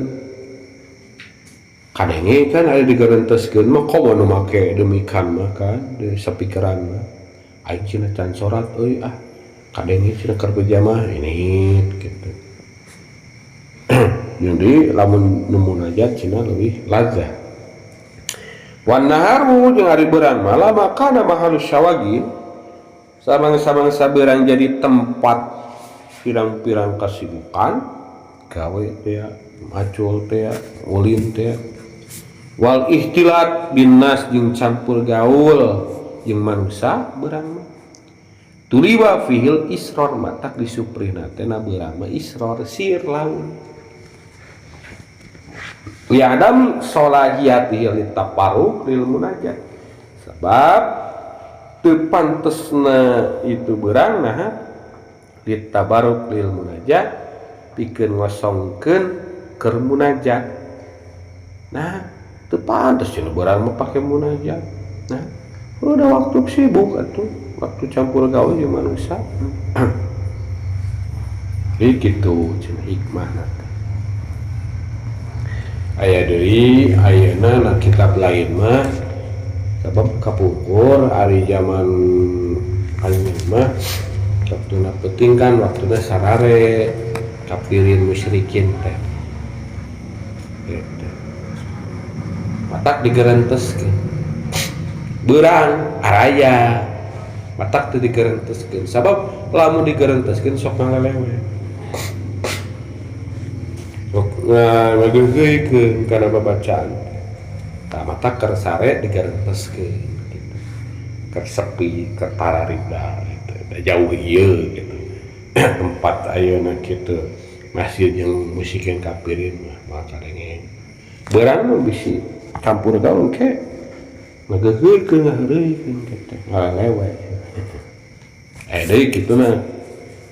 Kadenge kan ada digarenteskeun mah komo nu make demikan mah kan di sapikiran mah. Aing cenah can salat euy ah. Kadenge cenah keur berjamaah ini gitu. Jadi lamun nu munajat cenah leuwih lazah. Wan naharu jeung ari beurang mah lama kana mahalus syawagi samang-samang beurang jadi tempat pirang-pirang kesibukan gawe teh macul teh ulin teh wal ihtilat binnas jeung campur gaul jeung manusia beurang mah tuliwa fihil isror matak disuprihna teh na beurang mah isror sir laun ya adam solahiyatihi litaparuk lil munajat sebab teu pantesna itu beurang nah litabaruk lil munajat pikeun ngosongkeun keur munajat nah teu pantes cenah beurang mah pake munajat nah udah waktu sibuk atuh waktu campur gaul jeung manusia jadi kitu cenah hikmahna. Aya deui ayeuna na kitab lain mah sabab kapungkur ari zaman ayeuna mah waktuna penting kan waktuna sarare kafirin musyrikin teh gitu. Matak digerenteskeun beurang araya matak teu digerenteskeun sabab lamun digerenteskeun sok ngalelewe ngageukeun kana babacaan tah mata keur sare digarenteskeun gitu keur sepi keur tararida gitu jauh ieu gitu tempat ayeuna kitu masjid jeung musik yang kafirin mah moal kadenge beurang mah bisi campur gaul ke ngageukeun ngaheureuikeun kitu ngalelewe deui kitu mah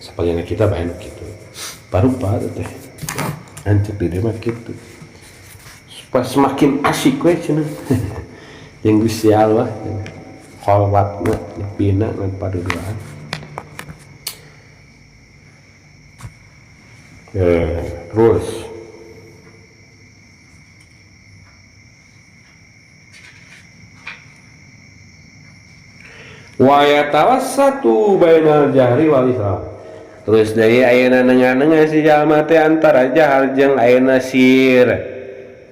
sapalihna kita bae nu kitu parupa teh ancek di dia mah gitu supaya semakin asik we cenah jeung Gusti Allah kholwatna dipina ngan paduduaan terus wa yatawassatu bainal jahri wal isra. Terus deui ayeuna nengah-nengah si jalma teh antara jahar jeung ayeuna sir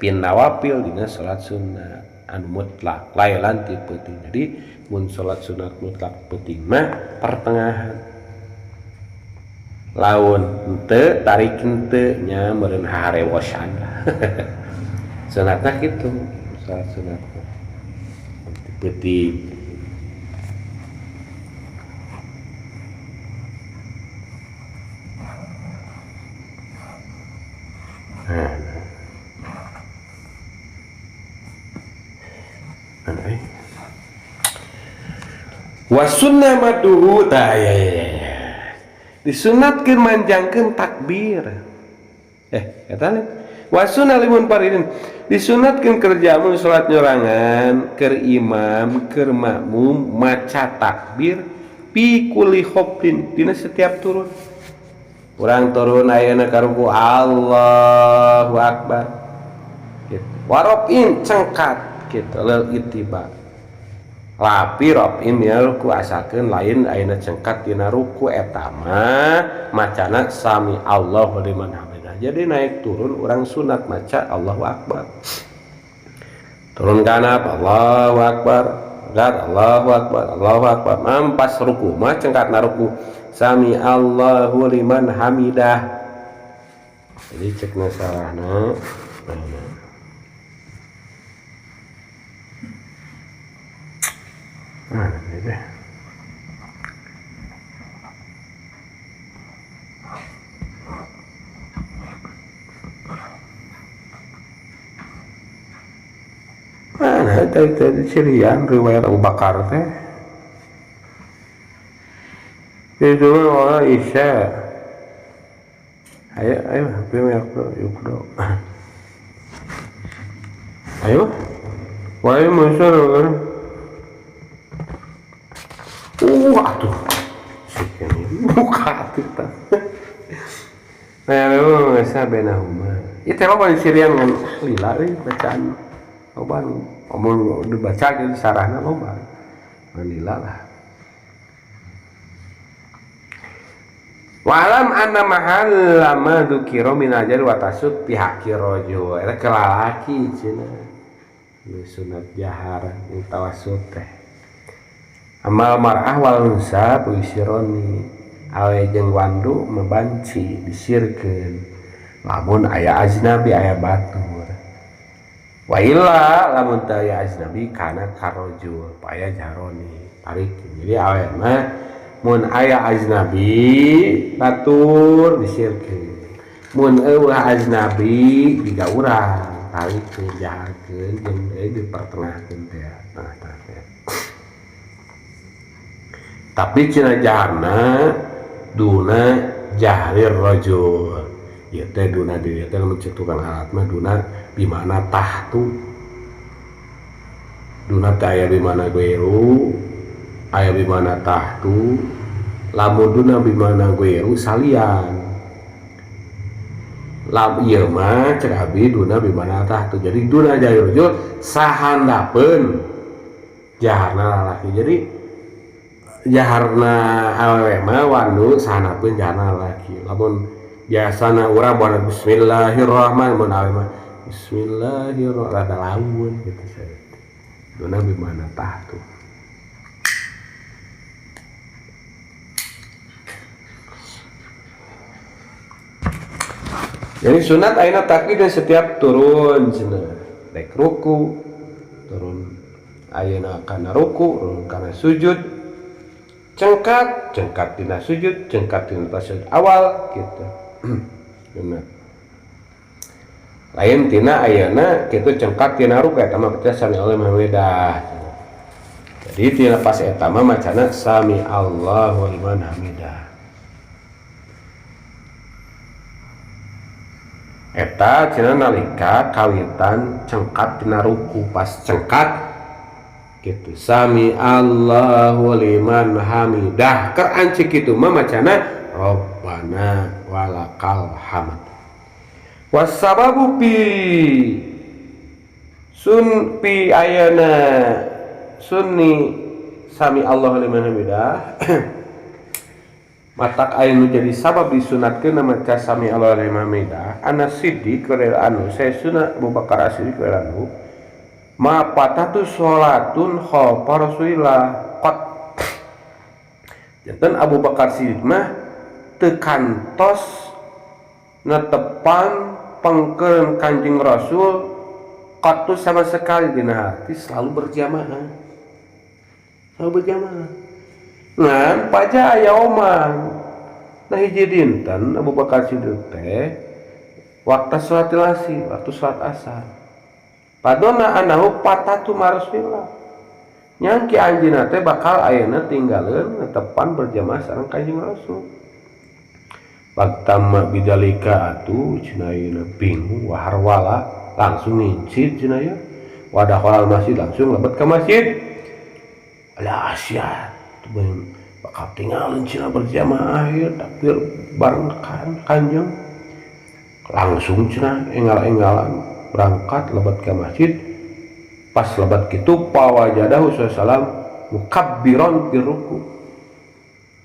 pin nawafil dina salat sunat anu mutlak lailan ti peuting. Jadi mun salat sunat mutlak peuting mah pertengahan. Laun henteu tarik henteu nya meureun harewosan. Sunatna kitu, salat sunat ti peuting. Wa sunnah maduhu tah ya ya ya. Disunatkeun manjangkeun takbir. Eta lain. Wa sunnah limun paridin. Disunatkeun kerja mun salat nyorangan keur imam keur makmum maca takbir pi kulli khoftin dina setiap turun. Urang turun ayeuna ka ruku Allahu akbar. Gitu. Warofin cengkat gitu lil ittiba. Lapi rofin ya ruku asakeun lain ayeuna cengkat dina ruku eta mah macana sami Allahu liman hamidah. Jadi naik turun urang sunat maca Allahu akbar. Turun kanap Allahu akbar, gat Allahu akbar, Allahu akbar. Mampas ruku mah cengkatna ruku sami Allahu liman hamidah. Jadi cekna salahna. Mana ini? Mana tadi cirian riwayat Abu Bakar teh. Itu orang Isya. Ayo, ayo, yuk, ayo, wahai musuh kan? Atuh, buka tuh. Nah, biasa benahuma. Ieu teh loba sirian ngan lila euy bacaan. Loba omong dibaca gitu sarahna loba. Ngan lila lah. Walam anna mahalla ma dzukira min ajal wa tasud pihak rajul. Eta kelalaki cenah. Nu sunat jahar nu tawassut teh. Amal mar'ah wal unsa puisironi. Awe jeung wandu mabanci disirkeun. Lamun aya ajnabi aya batur. Wa illa lamun teu aya ajnabi kana karojul paya jaroni tarik. Jadi awe mah mun aya ajnabi batur disirkeun. Mun eueuh ajnabi digaurang tarikeun jaharkeun jeung deui dipertengahkeun teh tengah-tengah teh. Tapi cenah jaharna duna jahrir rajul. Ieu teh duna diri teh lamun cek tukang alat mah duna bimana tahtu. Duna teh aya bimana gweru, aya bimana tahtu, lamun duna bimana gweru salian. Lam ieu mah cek abi duna bimana tahtu. Jadi duna jahrir rajul sahandapeun jaharna lalaki. Jadi jaharna awewe mah wandu sahandapeun jaharna lalaki. Lamun biasana urang buat bismillahirrahmanirrahim mun awewe mah bismillahirrahmanirrahim rada laun gitu saya. Duna bimana tahtu. Jadi sunat ayeuna takbir setiap turun cenah. Rek ruku turun ayeuna kana ruku, turun kana sujud. Cengkat, cengkat dina sujud, cengkat dina tasyahud awal gitu. Bener. Lain tina ayeuna kitu cengkat tina ruku eta mah baca sami Allah hamidah. Jadi tina pas eta mah macana sami Allahu liman hamidah. Eta cenah nalika kawitan cengkat tina ruku pas cengkat gitu sami Allahu liman hamidah keur ancik kitu mah macana Rabbana walakal hamd. Wasababu pi sun pi ayana sunni sami Allahu liman hamidah matak aya nu jadi sabab disunatkeun maca sami Allahu liman hamidah Anas Siddiq radhiyallahu anhu saya sunat Abu Bakar As-Siddiq radhiyallahu anhu ma patatu sholatun khalfa Rasulillah qat. Janten Abu Bakar Siddiq mah teu kantos netepan pengkeun Kanjeng Rasul qatu sama sekali dina hati selalu berjamaah. Selalu berjamaah. Ngan paja aya oman. Nah hiji dinten Abu Bakar Siddiq teh waktu salat asar, waktu salat asar. Padona anahu patatu marsulillah. Nyangki anjeunna teh bakal ayeuna tinggaleun netepan berjamaah sareng Kanjeng Rasul. Pagtama bidalika atuh cenah ayeuna bingung waharwala langsung ngincit cenah ya. Wadakhalal masjid langsung lebet ka masjid. Alah asyat bakal tinggalin cenah berjamaah ya takbir bareng Kanjeng. Langsung cenah enggal-enggalan berangkat lebet ke masjid. Pas lebat kitu pawajadahu sallam mukabbiron fi ruku.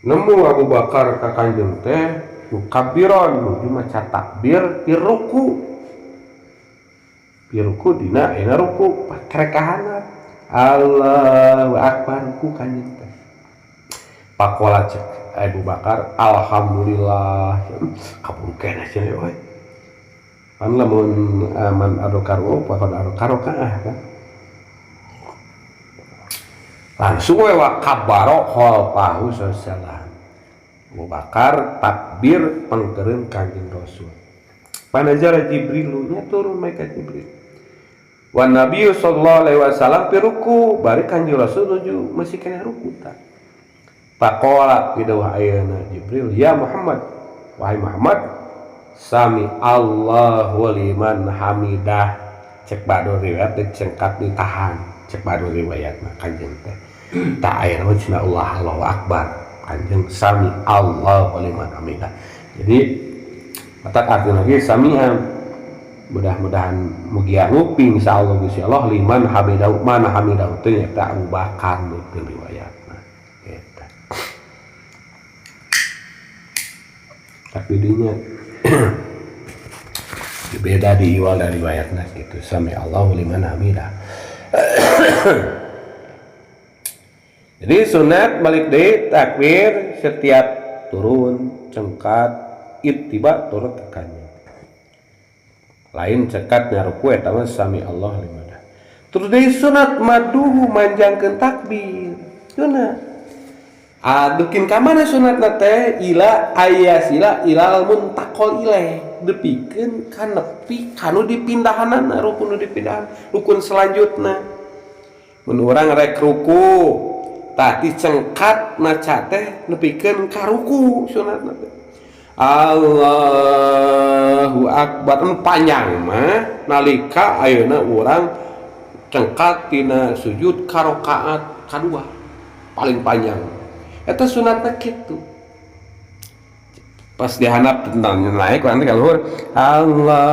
Nemu Abu Bakar ka Kanjeng teh mukabbiron nuju maca takbir fi ruku. Fi ruku dina ayeuna ruku pakrekahanna. Allahu akbar ruku Kanjeng teh. Pakola cek Abu Bakar alhamdulillah kabur keneh cenah euy. Pan lamun aman adokaru pakon adokarokaah kan. Langsung we wa kabaro khalfahu sallallahu. Abu Bakar takbir pengkereun Kanjeng Rasul. Panajara Jibril nya turun malaikat Jibril. Wa Nabi sallallahu alaihi wasallam fi ruku bari Kanjeng Rasul nuju masih keneh ruku ta. Faqala pidawah ayeuna Jibril ya Muhammad wahai Muhammad sami Allahu liman hamidah. Cek badu riwayat cengkat ditahan cek badu riwayat mah Kanjeng teh. Tak ayeuna mah cenah Allah Allahu akbar Kanjeng sami Allahu liman hamidah. Jadi Matak artina ge sami'a mudah-mudahan mugia nguping insyaallah Gusti Allah liman hamidau mana hamidau teh nyaeta Abu Bakar nu teu riwayatna eta. Tapi dinya beda di iwal dari riwayatna gitu sami Allahu liman hamidah. Jadi sunat balik deui takbir setiap turun cengkat ittiba turun tekannya. Lain cekat ngaruku eta mah sami Allah liman. Terus deui sunat maduhu manjangkeun takbir. Sunat. Adukin ka mana sunatna teh ila ayasila ilal muntaqal ilaih. Depikeun ka nepi kanu dipindahanana rukun nu dipindahan rukun selanjutna. Mun urang rek ruku tah dicengkat maca teh nepikeun ka ruku sunatna teh. Allahu akbar panjang mah nalika ayeuna urang cengkat tina sujud ka rakaat kadua paling panjang. Eta sunatna kitu. Pas dihandap tentang naik nanti ka luhur Allah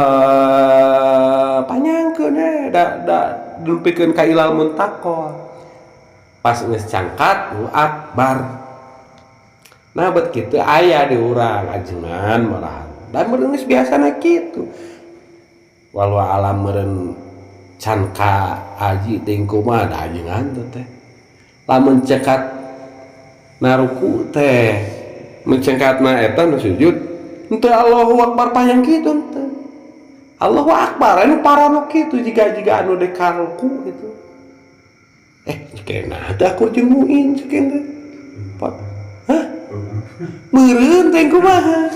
panjangkeun we da da nepikeun ka ilal muntaqal. Pas geus cangkat akbar. Nah bet kitu aya di urang ajengan malahan. Dan meureun geus biasana kitu. Walau alam meureun can ka aji teuing kumaha da ajengan teh. Lamun cekat naruku teh mencengkatna eta nu sujud henteu Allahu akbar panjang kitu henteu. Allahu akbar anu parano kitu jiga-jiga anu dek karuku gitu. Kena teh aku jeung muin cekin teh. Hah? Meureun teh kumaha?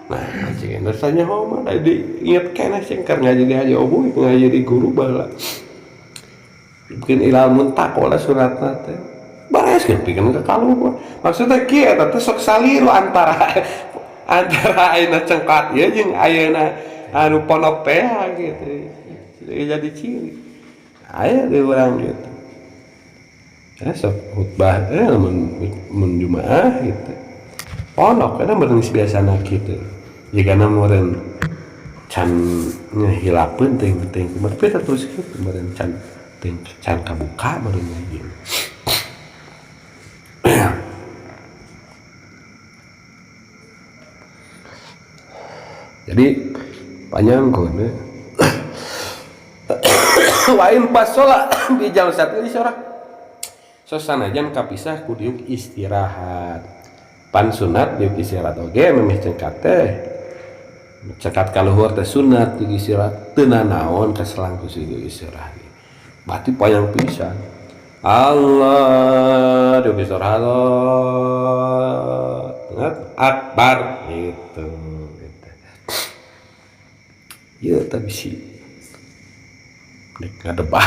Nah, cekin teh tanya mah da diinget keneh sing keur ngaji di Haji Obu ngaji di guru baheula. Bikin ilal muntaqala suratna teh. Bares kan pikeun ka kaluhur. Maksudna kieu eta teh sok saliru antara antara ayeuna cengkat ieu jeung ayeuna anu pondok teh gitu. Jadi ciri. Aya di urang gitu. Sok khutbah mun jumaah gitu. Pondok kana meureun geus biasana kitu. Jigana meureun can ngehilapeun teuing-teuing kumaha tapi terus kitu meureun can teuing can kabuka meureun ngaji. Jadi panjang kono. Wain pasola bi jalsat li sorah. Sosanajan kapisah ku diuk istirahat. Pan sunat diuk istirahat oge memeh cengkat teh. Cengkat kaluhur teh sunat diuk istirahat teu nanaon kaselang ku diuk istirahat. Berarti panjang pisan. Allah diuk istirahat. Akbar gitu. Ya tapi sih nek ngadebat.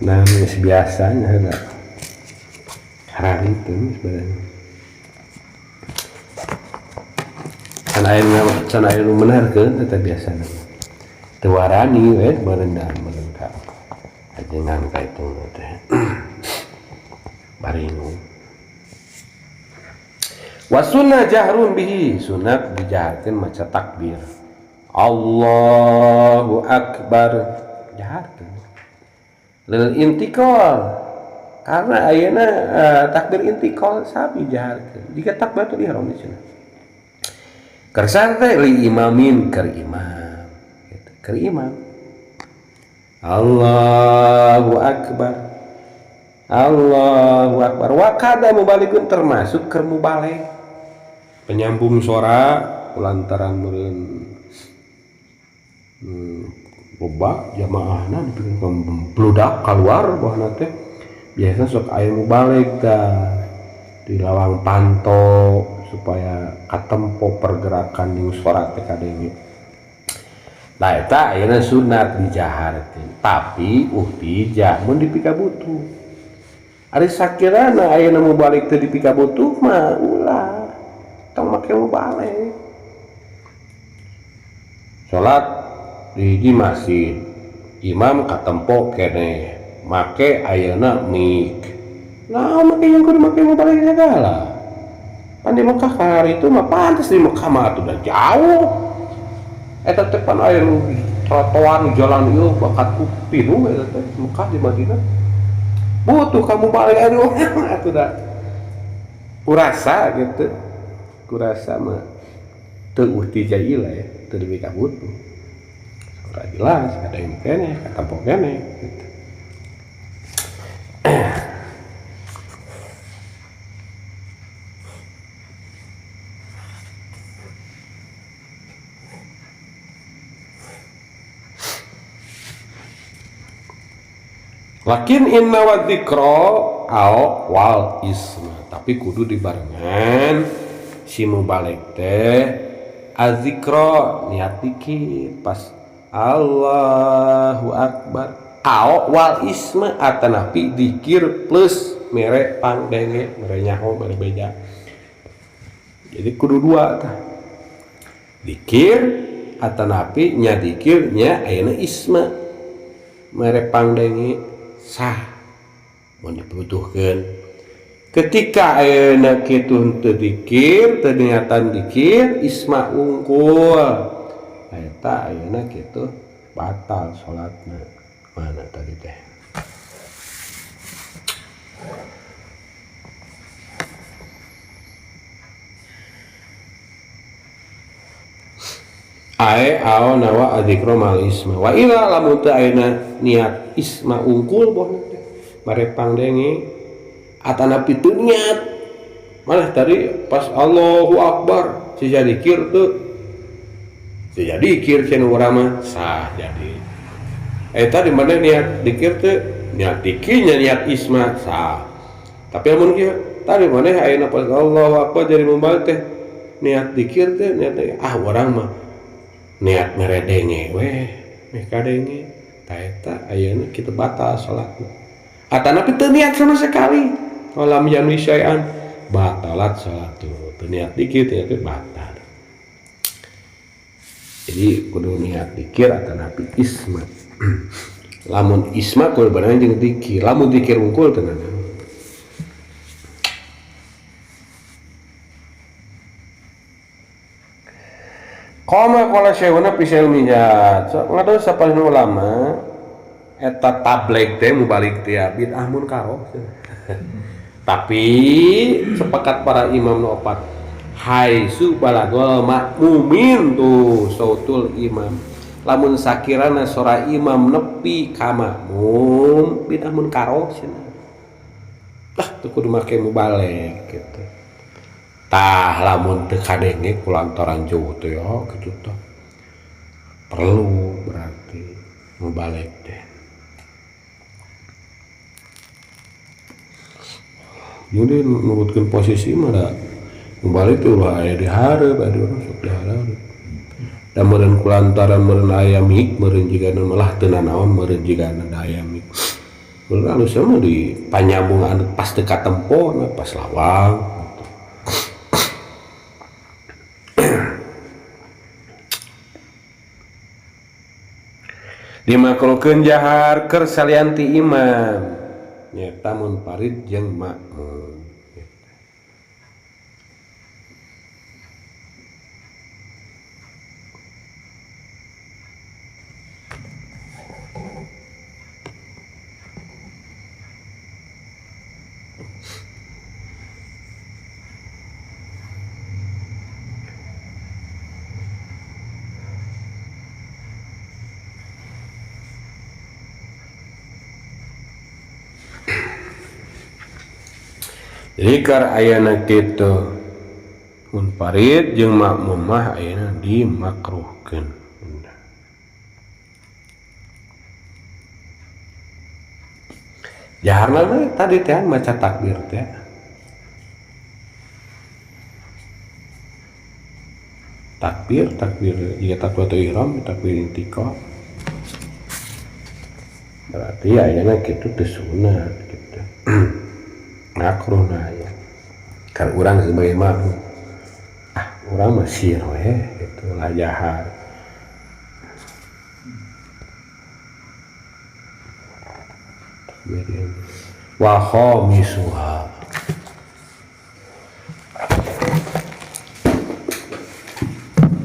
Nah, geus biasanya ada karang itu sebenarnya. Can aya nu meunarkeun eta biasana. Teu warani we merendah meureun ka ajengan ka itu teh. Baringung. Wa sunnah jahrun bihi, sunat dijaharkeun maca takbir. Allahu akbar jaharkeun. Lil intiqal. Karena ayeuna takbir intiqal sami jaharkeun. Jika takbiratul ihram di sana. Kersa teh li imamin keur imam. Gitu. Keur imam. Allahu akbar. Allahu akbar. Wa kada mubaligun termasuk keur mubalig. Penyambung sora lantaran meureun loba jamaahna dipikeun bludak kaluar bahna teh. Biasa sok aya mubalig tah di lawang panto supaya katempo pergerakan jeung sora teh kadenge. Nah eta ayeuna sunat dijaharkeun, tapi uhtijah mun dipikabutuh. Ari sakirana ayeuna mubalig teh dipikabutuh mah ulah tong make mubalig. Salat di hiji masjid, imam katempo keneh, Make ayeuna mik. Nah, make yang kudu make mubalig segala. Pan di Mekah kamari itu mah pantes di Mekah mah atuh da jauh. Eta teh pan aya nu trotoar jalan ieu bakat ku pinuh eta teh Mekah di Madinah. Butuh kamu balik aduh atuh da. Kurasa gitu. Kurasa mah teu uhtijailah ya, teu demi kabutuh. Ora jelas ada yang kene, katampo kene gitu. Lakin inna wa dzikra au wal isma, tapi kudu dibarengan si mubalig teh azzikra niat dikir pas Allahu akbar au wal isma atanapi dikir plus mere pangdenge mere nyaho mere beja. Jadi kudu dua tah, dikir atanapi nya dikir nya ayeuna isma mere pangdenge sah mun dibutuhkeun. Ketika ayeuna kitu teu dikir, teu niatan dikir, isma unggul, eta ayeuna kitu batal salatna. Mana tadi teh? Ae ao nawa adzikra mal isma wa ila lamun teu ayeuna niat isma unggul bohna teh bare pangdenge atanapi teu niat malah tadi pas Allahu Akbar sia dikir teu sia dikir cenah urang mah sah jadi eta di mana niat dikir teu niat dikirnya niat isma sah. Tapi lamun kieu tadi maneh ayeuna pas Allahu Akbar jadi mumbal teh niat dikir teh niat ah urang mah niat meredenge weh meh kadenge ta eta ayeuna kitu batal salatna. Atanapi teu niat sama sekali walam yanwi syai'an batalat salatu teu niat dikir teu niat batal. Jadi kudu niat dikir atanapi isma. Lamun isma kudu barengan jeung dikir, lamun dikir unggul teu nanaon. Qama qala syekhuna fi ilminya. So, ngadu sapalihna ulama eta tabligh teh mubalik teh bid'ah munkaroh. Tapi sepakat para imam nu opat haitsu balagol makmumin tuh sautul imam. Lamun sakirana sora imam nepi ka makmum bid'ah munkaroh cenah. Tah teu kudu make mubalig gitu. Tah lamun teu kadenge kulantaran jauh teh ya kitu tah. Perlu berarti mubalig teh. Jadi nurutkeun posisi mah da mubalig teh ulah aya di hareup, aya di urang sok di hareup. Da meureun kulantaran meureun aya mik, meureun jigana malah teu nanaon meureun jigana da aya mik. Meureun alusna mah di panyambung anu pas teu katempo na pas lawang. Dimakruhkeun jahar keur salian ti imam nyaeta munfarid jeung makmum. Jadi kar ayana kitu munfarid jeung makmum mah ayana dimakruhkeun. Jaharna mah tadi teh maca takbir teh. Takbir, takbir jika takbiratul ihram, takbir intiqal. Berarti ayana kitu teh sunat gitu. Makruh nah ya. Kan urang sebagai makmum, ah urang mah sir weh gitu lah jahar. Wa khamisuha.